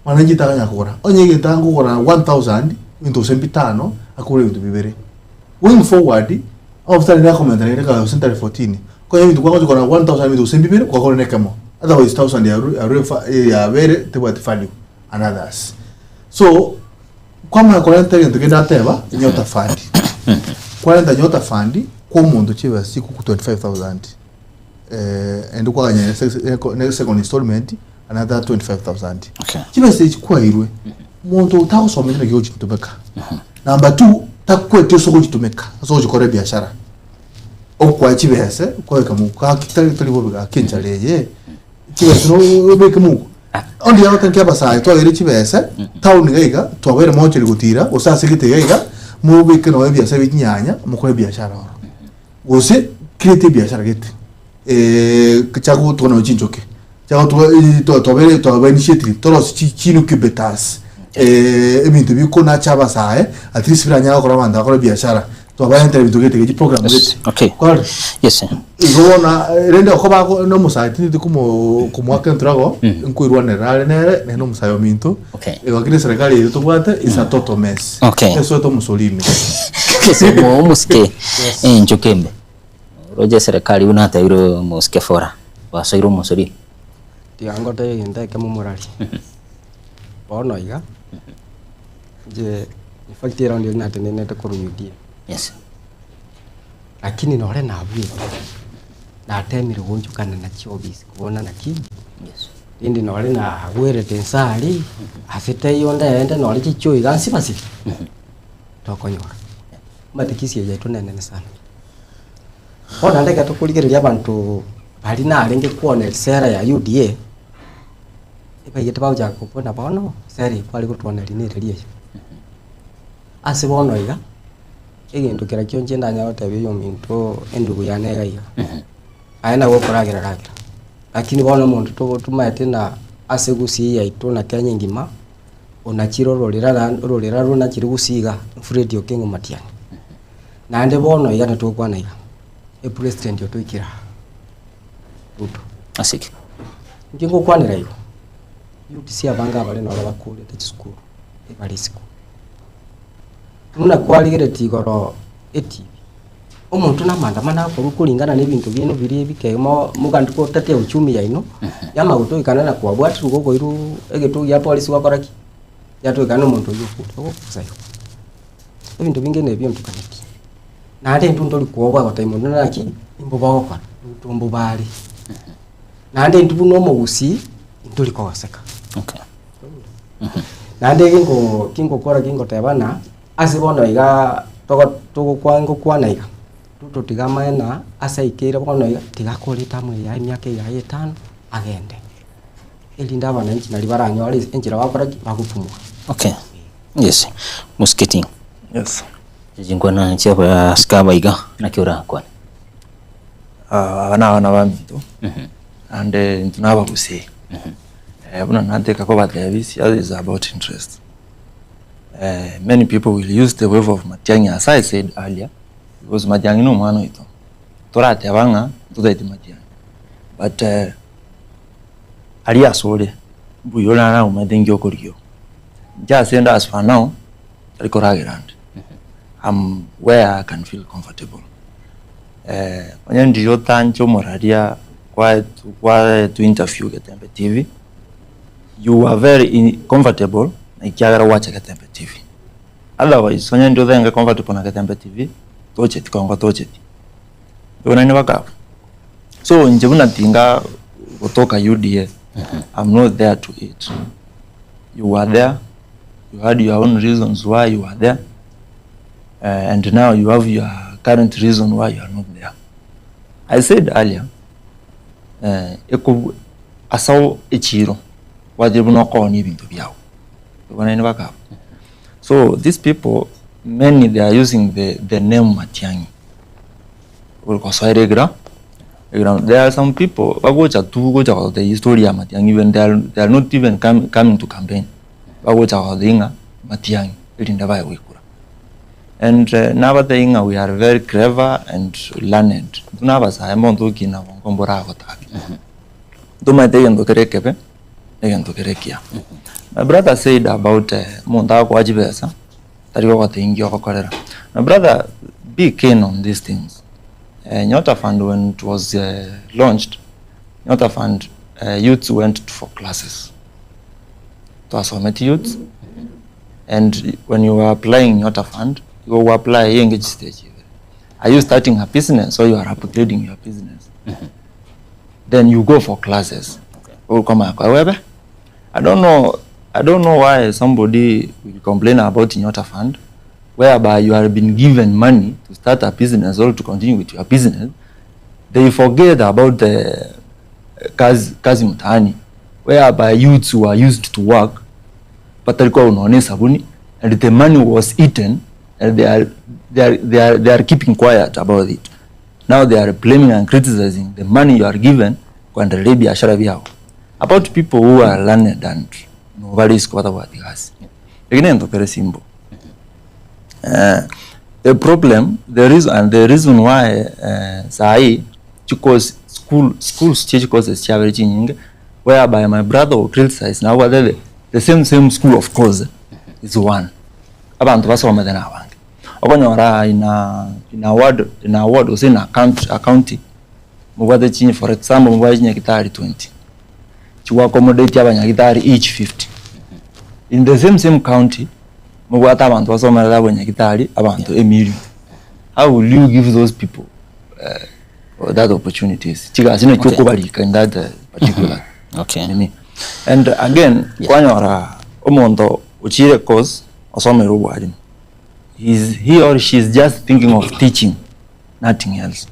Mwananchi takanya kogora. Onye egento akogora 1000, ebinto gose bitano, akogora ebinto bibere. Going forward, amafuta aria nakomenta naende ekaba gose ntari 14, konya ebinto kwagocha kogora 1000 ebinto gose bibere, kwagora na ekemo. Otherwise 1000 yarure yarure fa yabere tebwati value and others. So, kwamanya korenta egento kende ateba, nyota fund. Kwarenta nyota fund, kwa omonto chibesa chikuku 25000, ende kwaganya ne second installment another 25000. Okay. Chibesa echi kwairwe, monto otagosomete naki ogochitumeka. Number two, takweti ase ogochitumeka, ase ogochikora ebiashara. Okoa chibesa, kwabeka mouko gaki tari tari bobe gaki enchara eye, chibesa no obeke mouko. Onde yagoteba nki abasae twabeire chibesa, town iga iga, twabeire mochari gotira, gose ase gete iga iga, mobeke nonye ebiasara bia chinyanya, mokore ebiashara ororo. Gose create ebiashara gete, chaka gotuga nonye chinchoki, chaka gotuga twabeire twaba initiatiri torosie chi chi incubators, ebinto bikonacha abasae, at least biranyare gokora abanto bakore ebiashara, twabaentera ebinto gete chi program gete. Okay. Kwarora? Yes. Igo bono rende okoba ako na omosae tindeti komo komoaka entrago, nkoirwanera are nere, naende omosae ominto, Okay. igo lakini eserekari eye tobwate is a total mess. Okay. Esoete omosori ime. Yes, omo- omosike enchoka embe roche eserekari buna atebire omosike fora basoire omosori Tiga ngotebie egento ekemo omorari, bono iga, inche in fact eround eria natenenete korwa UDA, yes lakini nore nabuete, natemire goonchokana na chiofisi kobona naki, yes rende nore nagwerete inse aria, ase taiyo ndegende nore chichoo iga nsibasibe, tokonyora. Omanyete kisi eye yaito nenene sana. Bono naende ekero tokorigereria abanto baria narenge kwana esera ya UDA, ebaigete bagochaka kobuna bono, esera eye kware gotwaneria nereri eye. Ase bono iga, egento kera kio inche ndanyare gotebia oyominto endugu yane iga iga, aye nabo okoragera ragera, lakini bono omonto togo tomaete na ase gusii yaito na Kenya engima, onachire ororera naende ororera ronachire gusii iga, Fred Okengo Matiang'i. Naende bono iga natogokwana iga, epresident otoikire aa, Ruto. Ase ki? Inche ngokwanera igo, youths abange abare noro bakorete chisukuru, ebare isiko. Buna kwarigeretie igoro etibi, omonto na amaandamano akorwa koringana na ebinto biaino biria ebike mo mogandi gotetea uchumi yaino, yamagotoikana na kwabwatirwe gokoirwa egetuo gia polisi gwakora ki? Yatoikana na omonto oyio okure, ogokosa igo. Ebinto binge na ebio ntokaneti. Naende intwe ntori kwoboa gotebia monto naki, imbobe ogokora, intwe mbobe are. Naende intwe buna omogusii, ntori kogoseka. Okay. Naende gingo gingokora gingoteba ng'a, ase bono igaa togo togokwa ngokwana iga, Ruto tiga amaene ase aikeire bono iga, tiga akore etamu eye yaye emiaka eye yaye etano, agende. Erinde abananchi naria baranyore enchera bagokora ki? Bagopumua. Okay. Yes. Musketi. Yes. Chinkwana chia abasike aba iga naki orakwane? Ah, aba na abana baminto naende intwe na abagusii Eh, buna nateka kobatebia siasa is about interest Eh, many people will use the wave of Matiang'i as I said earlier because Matiang'i na omwana oito torateba ng'a ntotaeti Matiang'i but eh, aria asore mbuya ore naro omanyete nki okorigia. Inche ase inde as for now, tari koragera ande. I'm where I can feel comfortable. Onye ndiria otanche omoraria kwaetwe kwaetwe interview Getembe TV, you were very in comfortable na ekiagera gwacha Getembe TV. Otherwise onye ndi otenge comfortable na Getembe TV, tocheti kongo tocheti. Naende bakaba. So inche buna tinga gotoka UDA, I'm not there to eat. You were there, you had your own reasons why you were there, and now you have your current reason why you are not there. I said earlier, eko ase echiro gwachire buna okoonia ebinto biago, naende bakaba. So these people, many they are using the, the name Matiang'i gosoera egra eground. There are some people bagocha tu gocha gotebia story ya Matiang'i even they are, they are not even come, coming to campaign. Bagocha gotebia ng'a Matiang'i erinde baye goikura. And uh, nabatebia ng'a we are very clever and learned. Intwe na abasae monto okina bongo mboragotake. Ntomaete egento kere ekebe na egento kere ekiya. My brother said about uh, omonto agokoa chibesa tari gogotebia inki ogokorera. My brother be keen on these things. Uh, Nyota Fund when it was uh, launched, Nyota Fund uh, youths went for classes. Twasometi youths and when you were applying Nyota Fund, you will apply yenge stage. Are you starting a business or you are upgrading your business? Then you go for classes. Okay. However, I don't know I don't know why somebody will complain about Nyota Fund whereby you have been given money to start a business or to continue with your business. They forget about the kazi, kazi mtaani whereby youths who are used to work but alikuwa unaone sabuni and the money was eaten and they are, they are, they are, they are keeping quiet about it. Now they are blaming and criticizing the money you are given kuendelea biashara vyao about people who are learned and nobody is batabwati gasi. Lakini ento kere simple. The problem, the reason, and the reason why sahi chikos school schools che courses chabere chinyinge whereby my brother will criticize now whether the, the same same school of course is one abantu basomete na abange okonyora ina ina ward ina ward ose ina county a county mubwate chinyi for example mubwate chinyagitari 20 chiwa accommodate abanyagitari each 50 in the same same county mubwate abantu basomerera abanyagitari abantu a million. How will you give those people that opportunities? Chigasi na okay. Kubalika in that particular Okay. nini. And again, kwanyora omonto uchire course osomere obwarimu. He's, he or she is just thinking of teaching, nothing else.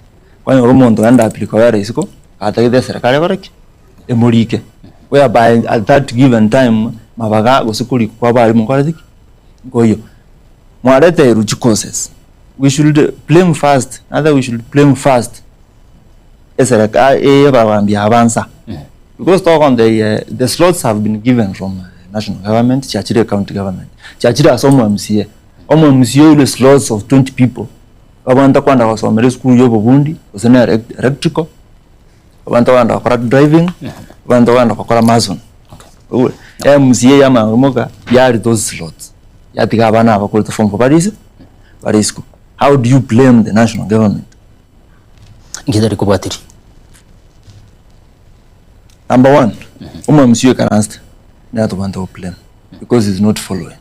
Kwanyora omonto enda apilika wera isiko atagete serikali baraki emurike whereby at that given time mabaga gose kwa barimu koreti ngoyo mwarete iruchi courses. We should blame first, other we should blame first eserikali ebabambia abansa because talk on the the slots have been given from national government chachire county government chachire asomo MCA omo MCA ile slots of 20 people abantu kwanda basomere school yobo bundi osene electrical abantu kwanda bakora driving abantu kwanda bakora mason okay. MCA yamamoka yari those slots yatiga abana abakorete form for Paris Paris school. How do you blame the national government? Ngithari kubwatiri. Number one, umu MCA can ask not want to blame because he's not following.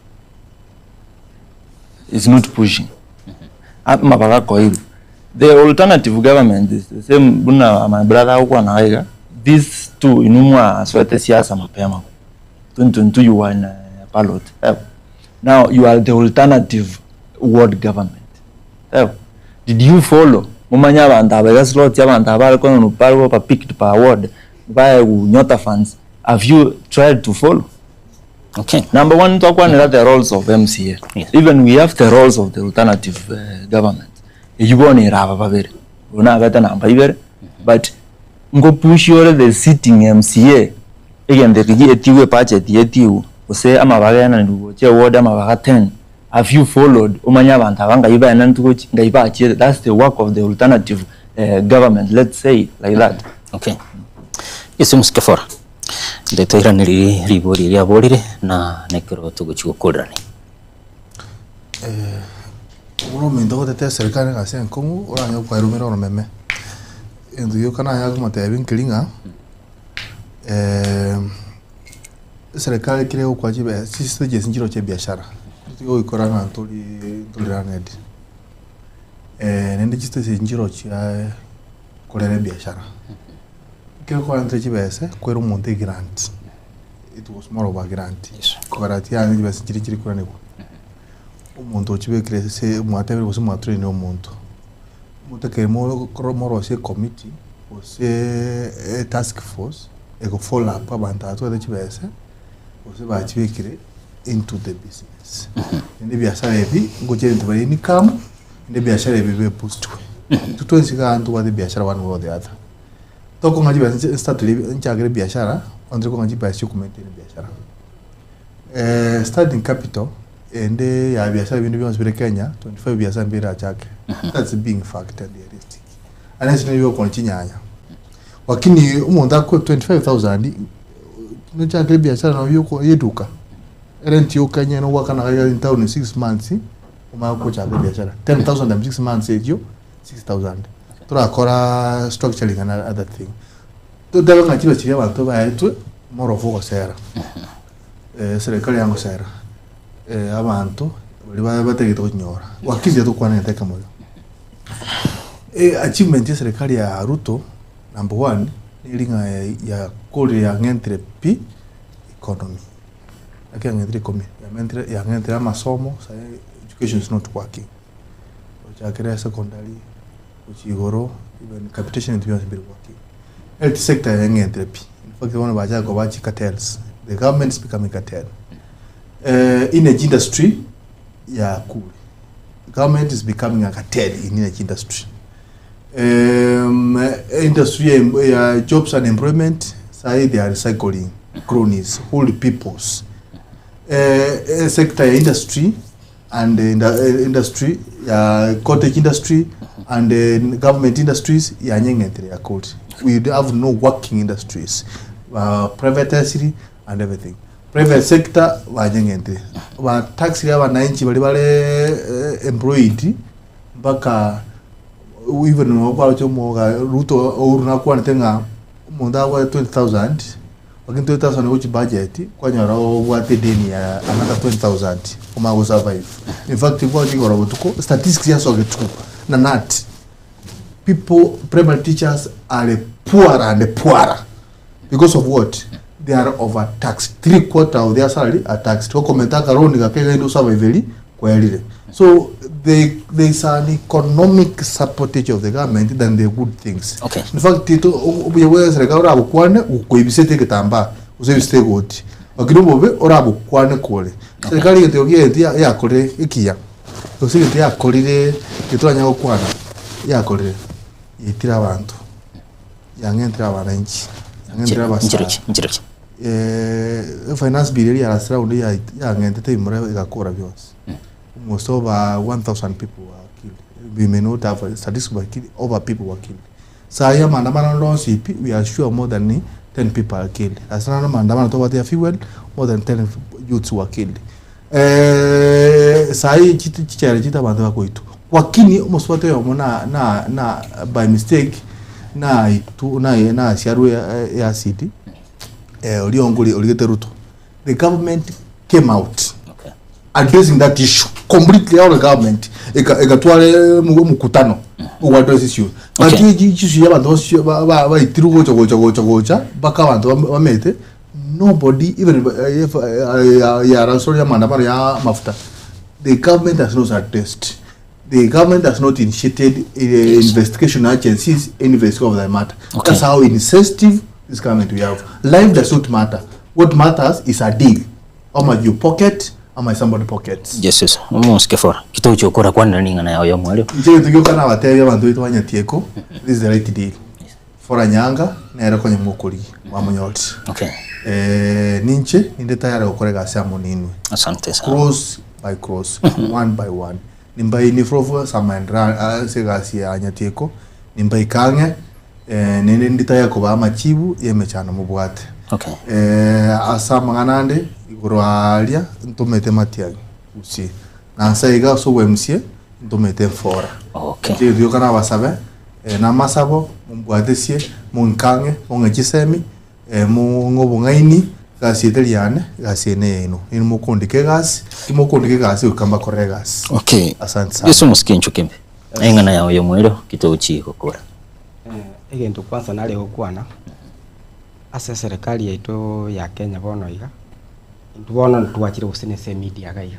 He's not pushing. Mabaka koiru. The alternative government is the same buna my brother huko anaweka. These two inumwa swete siasa mapema. 2022 you were in a ballot. Now you are the alternative world government. Did you follow? Mumanya abantu abega slot abantu abale kono nupalwo pa picked pa ward by Nyota funds. Have you tried to follow? Okay. Number one, talk one the roles of MCA. Yes. Even we have the roles of the alternative government. Ejiboni raba babere. Una beta namba ibere. But ngo push your the sitting MCA. Again the rigi etiwe budget yetiwe. Ose amabagana ndugo che ward amabaga 10. Have you followed? Umanya abantu abanga iba nantuko ngaiba. That's the work of the alternative government, let's say like that. Okay. Yesu msikefora. Nde toiranerie ribori eria aborire na nekero togochia gokorerania. Buna ominto ogotete eserikari egasi enkong'u oranyare koerumera oromeme, egento gioka nanyare komotebia nkeri ng'a eserikari ekero egokoa chibesa chistages nchiroo chia ebiashara, totige goikora ng'a ntori ntori learned. Naende chistages nchiroo chia korera ebiashara, ekero kwarentire chibesa kwere omonto egrant, it was more of a grant, kogera tiaani chibesa nchiri chiri koranigwa. Omonto ochibekire ase mwatebire gose mwatrainire omonto, motakere morosie ecommittee gose etask force ego follow up abanto aba twabete chibesa gose bachibekire into the business. Naende ebiasara ebi ngochia ebinto bare income, naende ebiashara ebi bibe boostwe. Intwe twensi igaa ntobwate ebiashara one way or the other. Tokong'a chibesa nche nstartire nchakere ebiashara, bono tokong'a chibesa chia okomaintain ebiashara. Starting capital ende ya biashara binde bionsi bire Kenya, 25 biashara mbirachake. That's being fact and realistic. Unless nigo okona chinyanya. Lakini omonto akoe 25,000 nochakere ebiashara nabo yoko yeduka. Erent yoka enyene ogwakana iga in town 6 months omanye gochaka ebiashara. 10,000 times 6 months eyio 6,000. Torakora structuring and other thing. Totebe ng'a chibe chiria abanto baetwe morofu ogosera. Eserekari yangosera abanto baria ba batagete gonyora. Wakili tokwanete ekemo iga. Achievement ya eserekari ya Ruto number one, neri ng'a yakorire yang'entire pi economy. Naki yang'entire economy? Yamentire yang'entire amasomo, sai education is not working. Gochakera secondary, gochia igoro, even capitation ebinto bionsi mbiri working. Health sector yang'entire pi, in fact bono bachaka koba chicartels, the government is becoming cartel. Energy industry yakure, government is becoming a cartel in energy industry. Industry ya em- ya jobs and employment, sahi they are recycling cronies, old peoples. Sector ya industry and industry ya cottage industry and government industries yanyeng'entire yakori. We have no working industries, privatized and everything. Private sector banyeng'entire, bataxire abananchi baria bare employed mpaka even nabo kwaroche omoga Ruto Uhuru nakwanete ng'a omonto agoe 20,000 lakini 20,000 gochia budget kwanyora obwate edeni ya another 20,000 omanye go survive. In fact kwaroche igoro botuko statistics yasogetigwe na KNUT people primary teachers are poorer and poorer because of what? They are overtaxed 3/4 of their salary are taxed okomenta akaroni gake iga inde osurvive eri kwerire so they, there is an economic supportage of the government than the good things Okay. in fact to obuya bwa eserikari orabokwane gokoibisete egetambaa gose oibisete egoti lakini obobe orabokwane kore serikari egento kiaye yakorire ekiya gose egento yakorire getoranyare gokwana yakorire yaitire abanto yang'entire abananchi, yang'entire abasae. Nchirochi, nchirochi. Finance bill eria ya last round ya- yang'entete ebimura egakora bionsi. Almost over 1000 people were killed. We may not have a statistics but killed, over people were killed. Sai amaandamano ande onsi pi, we are sure more than 10 people are killed. Ase naro amaandamano tobwate ya fuel, more than 10 youths were killed. Sai chit- chichere chito abanto bakoitwa. Lakini omosubati oyomo na na na by mistake naitwa naye nasiarwe eacid oria ongori origete Ruto. The government came out Okay. addressing that issue completely all the government eka- ekatwara omokutano ogo address issue but Okay. echi issue ya abanto basio ba- ba- baitirwe gocha gocha gocha gocha mpaka abanto bam- bamete nobody even if ya ya ya maandamano ya mafuta the government has not addressed the government has not initiated investigation agencies investigation of the matter Okay. that's how insensitive this government we have life does not matter what matters is a deal how much you pocket how much somebody pockets Yes, yes. Omosike fora. Kitochi okora kwanera ning'ana yao ya omwario. inche gento gioka nabatebia abanto baito banyatieko this is the right deal fora nyanga nere konya mokorigia mwamonyorire Okay. Ninche ninde tayari gokora egasi amo ninwe Asante sana. cross by cross one by one nimbaini frofu samaendera ase egasi ya nyatieko nimbaike ang'e naende ndi tayari kobaa amachibu ya emechando mobwate. Okay. Eh, ase amang'ana ande igoro aaria ntomete Matiang'i Gusii, na nse iga ase obo MCA ntomete Mfora. Okay. Inche rioka nabasabe eh, namasabo mombwatesie monkang'e mong'e chisemi eh, mong'e obong'aini egasi eye teri yane egasi eye neyaino. Inwe mokondika egasi, timokondika egasi goika mbakorere egasi. Okay. Asante sana. Yeso omosike inchuke mbe. Eng'ana yao yomoerio ki togochia gokora? Egento kwanza nare gokwana, ase eserekari yaito ya Kenya bono iga, intwe bono ntwachire gose na ase emedia iga iga.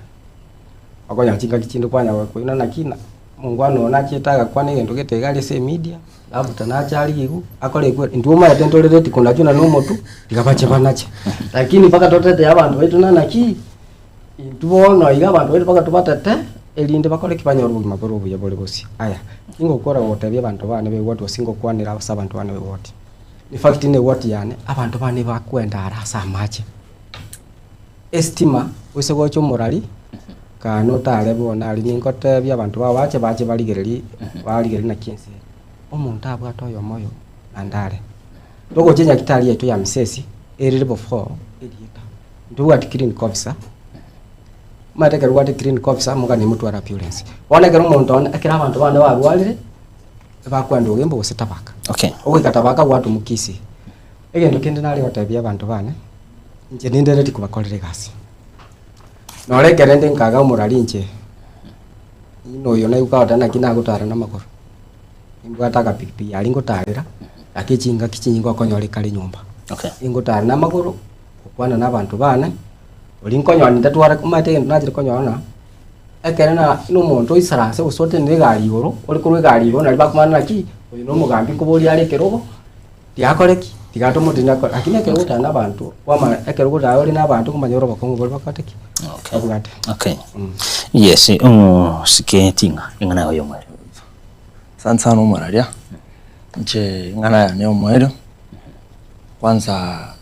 Okonyora chingaki chinde kwanya koigwa naki na omongwana oyo nachete agakwana egento gete iga aria ase emedia, labda nache aria igo, akore ekwe, intwe omanyete ntore ready konachwa na omotwe, tiga bache banache. Lakini mpaka totetee abanto baito na naki, intwe bono iga abanto baito mpaka tobatete, erinde bakore ki? Banyore obogima bore obuya bore bosio. Aya, ningokora gotebia abanto bane ba eward gose ngokwanera ase abanto bane ba eward, in fact ne eward yane, abanto bane bakwenda are ase amache. Estima, gose gocha omorari, kane otare bono aria ningotebia abanto bao bache bache barigererie, barigererie naki ense ere. Omonto abwate oyomo oyo naende are. Togocha enyagitari yaito ya Misesi, ere level four, erieta, ntobwati clinic officer, omanyete ekero obwate clinic officer moganie motware appearance. Bono ekero omonto one ekero abanto bande barwarire, ebakwenda ogembo gose tabaka. Okay. Ogoika tabaka gwatomwa Kisii. Egento kende nare gotebia abanto bane, inche ninde ready kobakorera egasi. Nore ekero inde nkaga omorari inche, buna oyo naigwa kagoteba naki nagotara namagoro, nimbwate agapikipiki aria ngotarera, lakini chingaki chinyinge okonyora ekare nyomba. Okay. Ningotara namagoro, gokwana na abanto bane, oria nkonyora ndatware omanyete egento nachire konyora ng'a, ekero na na omonto oisaranse gose otenene egari igoro, ore korwa egari igoro naria bakomanya naki, oyo na omogambi nkoboria are ekerogo. Tiakore ki? Tiga tomotinie akore. Lakini ekero ogotara na abanto, kwamanya ekero ogotara ore na abanto okomanya ore obokong'u boria bakorete ki? Okay. Babwate. Okay. Yes, omosike ting'a eng'ana yago y'omoerio. Asante sana omoraria, inche eng'ana yane ya omoerio, kwanza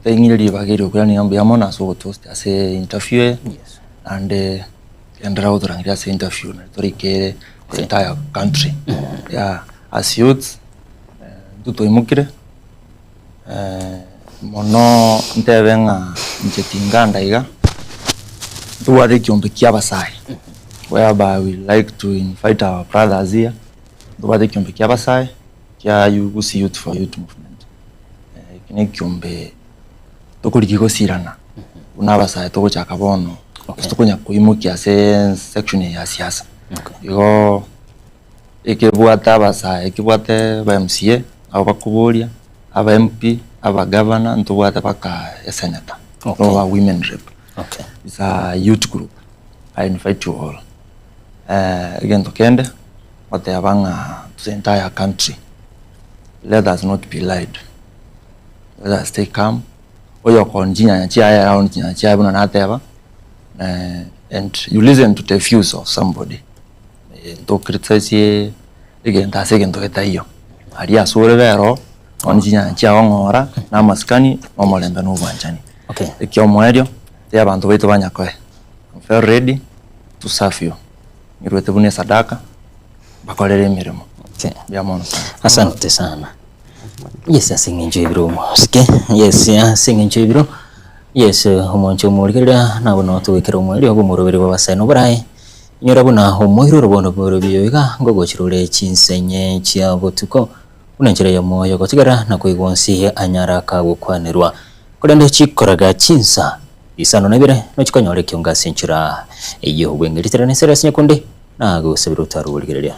ntaing'ire ribaga erio okwerania ng'a mbuya mono ase ogotoast ase interview eye, Yes. naende genderera gotorangeria ase interview nari toraikere the entire country, yeah, as youths. Intwe twaimokire, mono ntebe ng'a inche tinganda iga, ntobwate ekiombe kia abasae, whereby we like to invite our brothers here, ntobwate ekiombe kia abasae kia Gusii Youth for Youth Movement. Eki na ekiombe tokorigia gosirana buna abasae togochaka bono, gose tokonya koimokia ase section eye ya siasa. Igo. Ekebwate abasae, ekebwate aba MCA, abo bakoboria, aba MP, aba gavana, ntobwate mpaka esenator, Okay. oba women rep. Okay. It's a youth group, I invite you all. Egento kende, ngoteba ng'a to the entire country, let us not be lied, let us stay calm, oyokooni chinyanya chiaye aoni chinyanya chiaye buna nateba, and you listen to the views of somebody. Nto criticize egento ase egento getaiyo, aria ase ore rero, nonye chinyanya chiago ng'ora, na amasikani, na omorembe na obwanchani. Okay. Ekiomoerio, tebia abanto baito ba Nyakoe, I'm very ready to serve you, nirwete buna esadaka, mbakorere emeremo. Okay. Mbuya mono sana. Asante sana. Yes, ase eng'encho y'ebiro omosike. Yes, ase eng'encho y'ebiro. Yes, omonche omorigereria nabo no togekera omoerio bw'omoroberi bw'abasae noborae. Inyora buna omoiroro bono bw'orobio iga ngogochera ore chinsenye chia botuko, buna enchera eyemo y'ogotigara na koigwa onsi anyara kagokwanerwa. Korende chikoraga chinsa isano na ibere nochikonyora ekiongo ase enchera eyio bweng'eritera na ensere ase nyakundi, na gosabera otare origereria.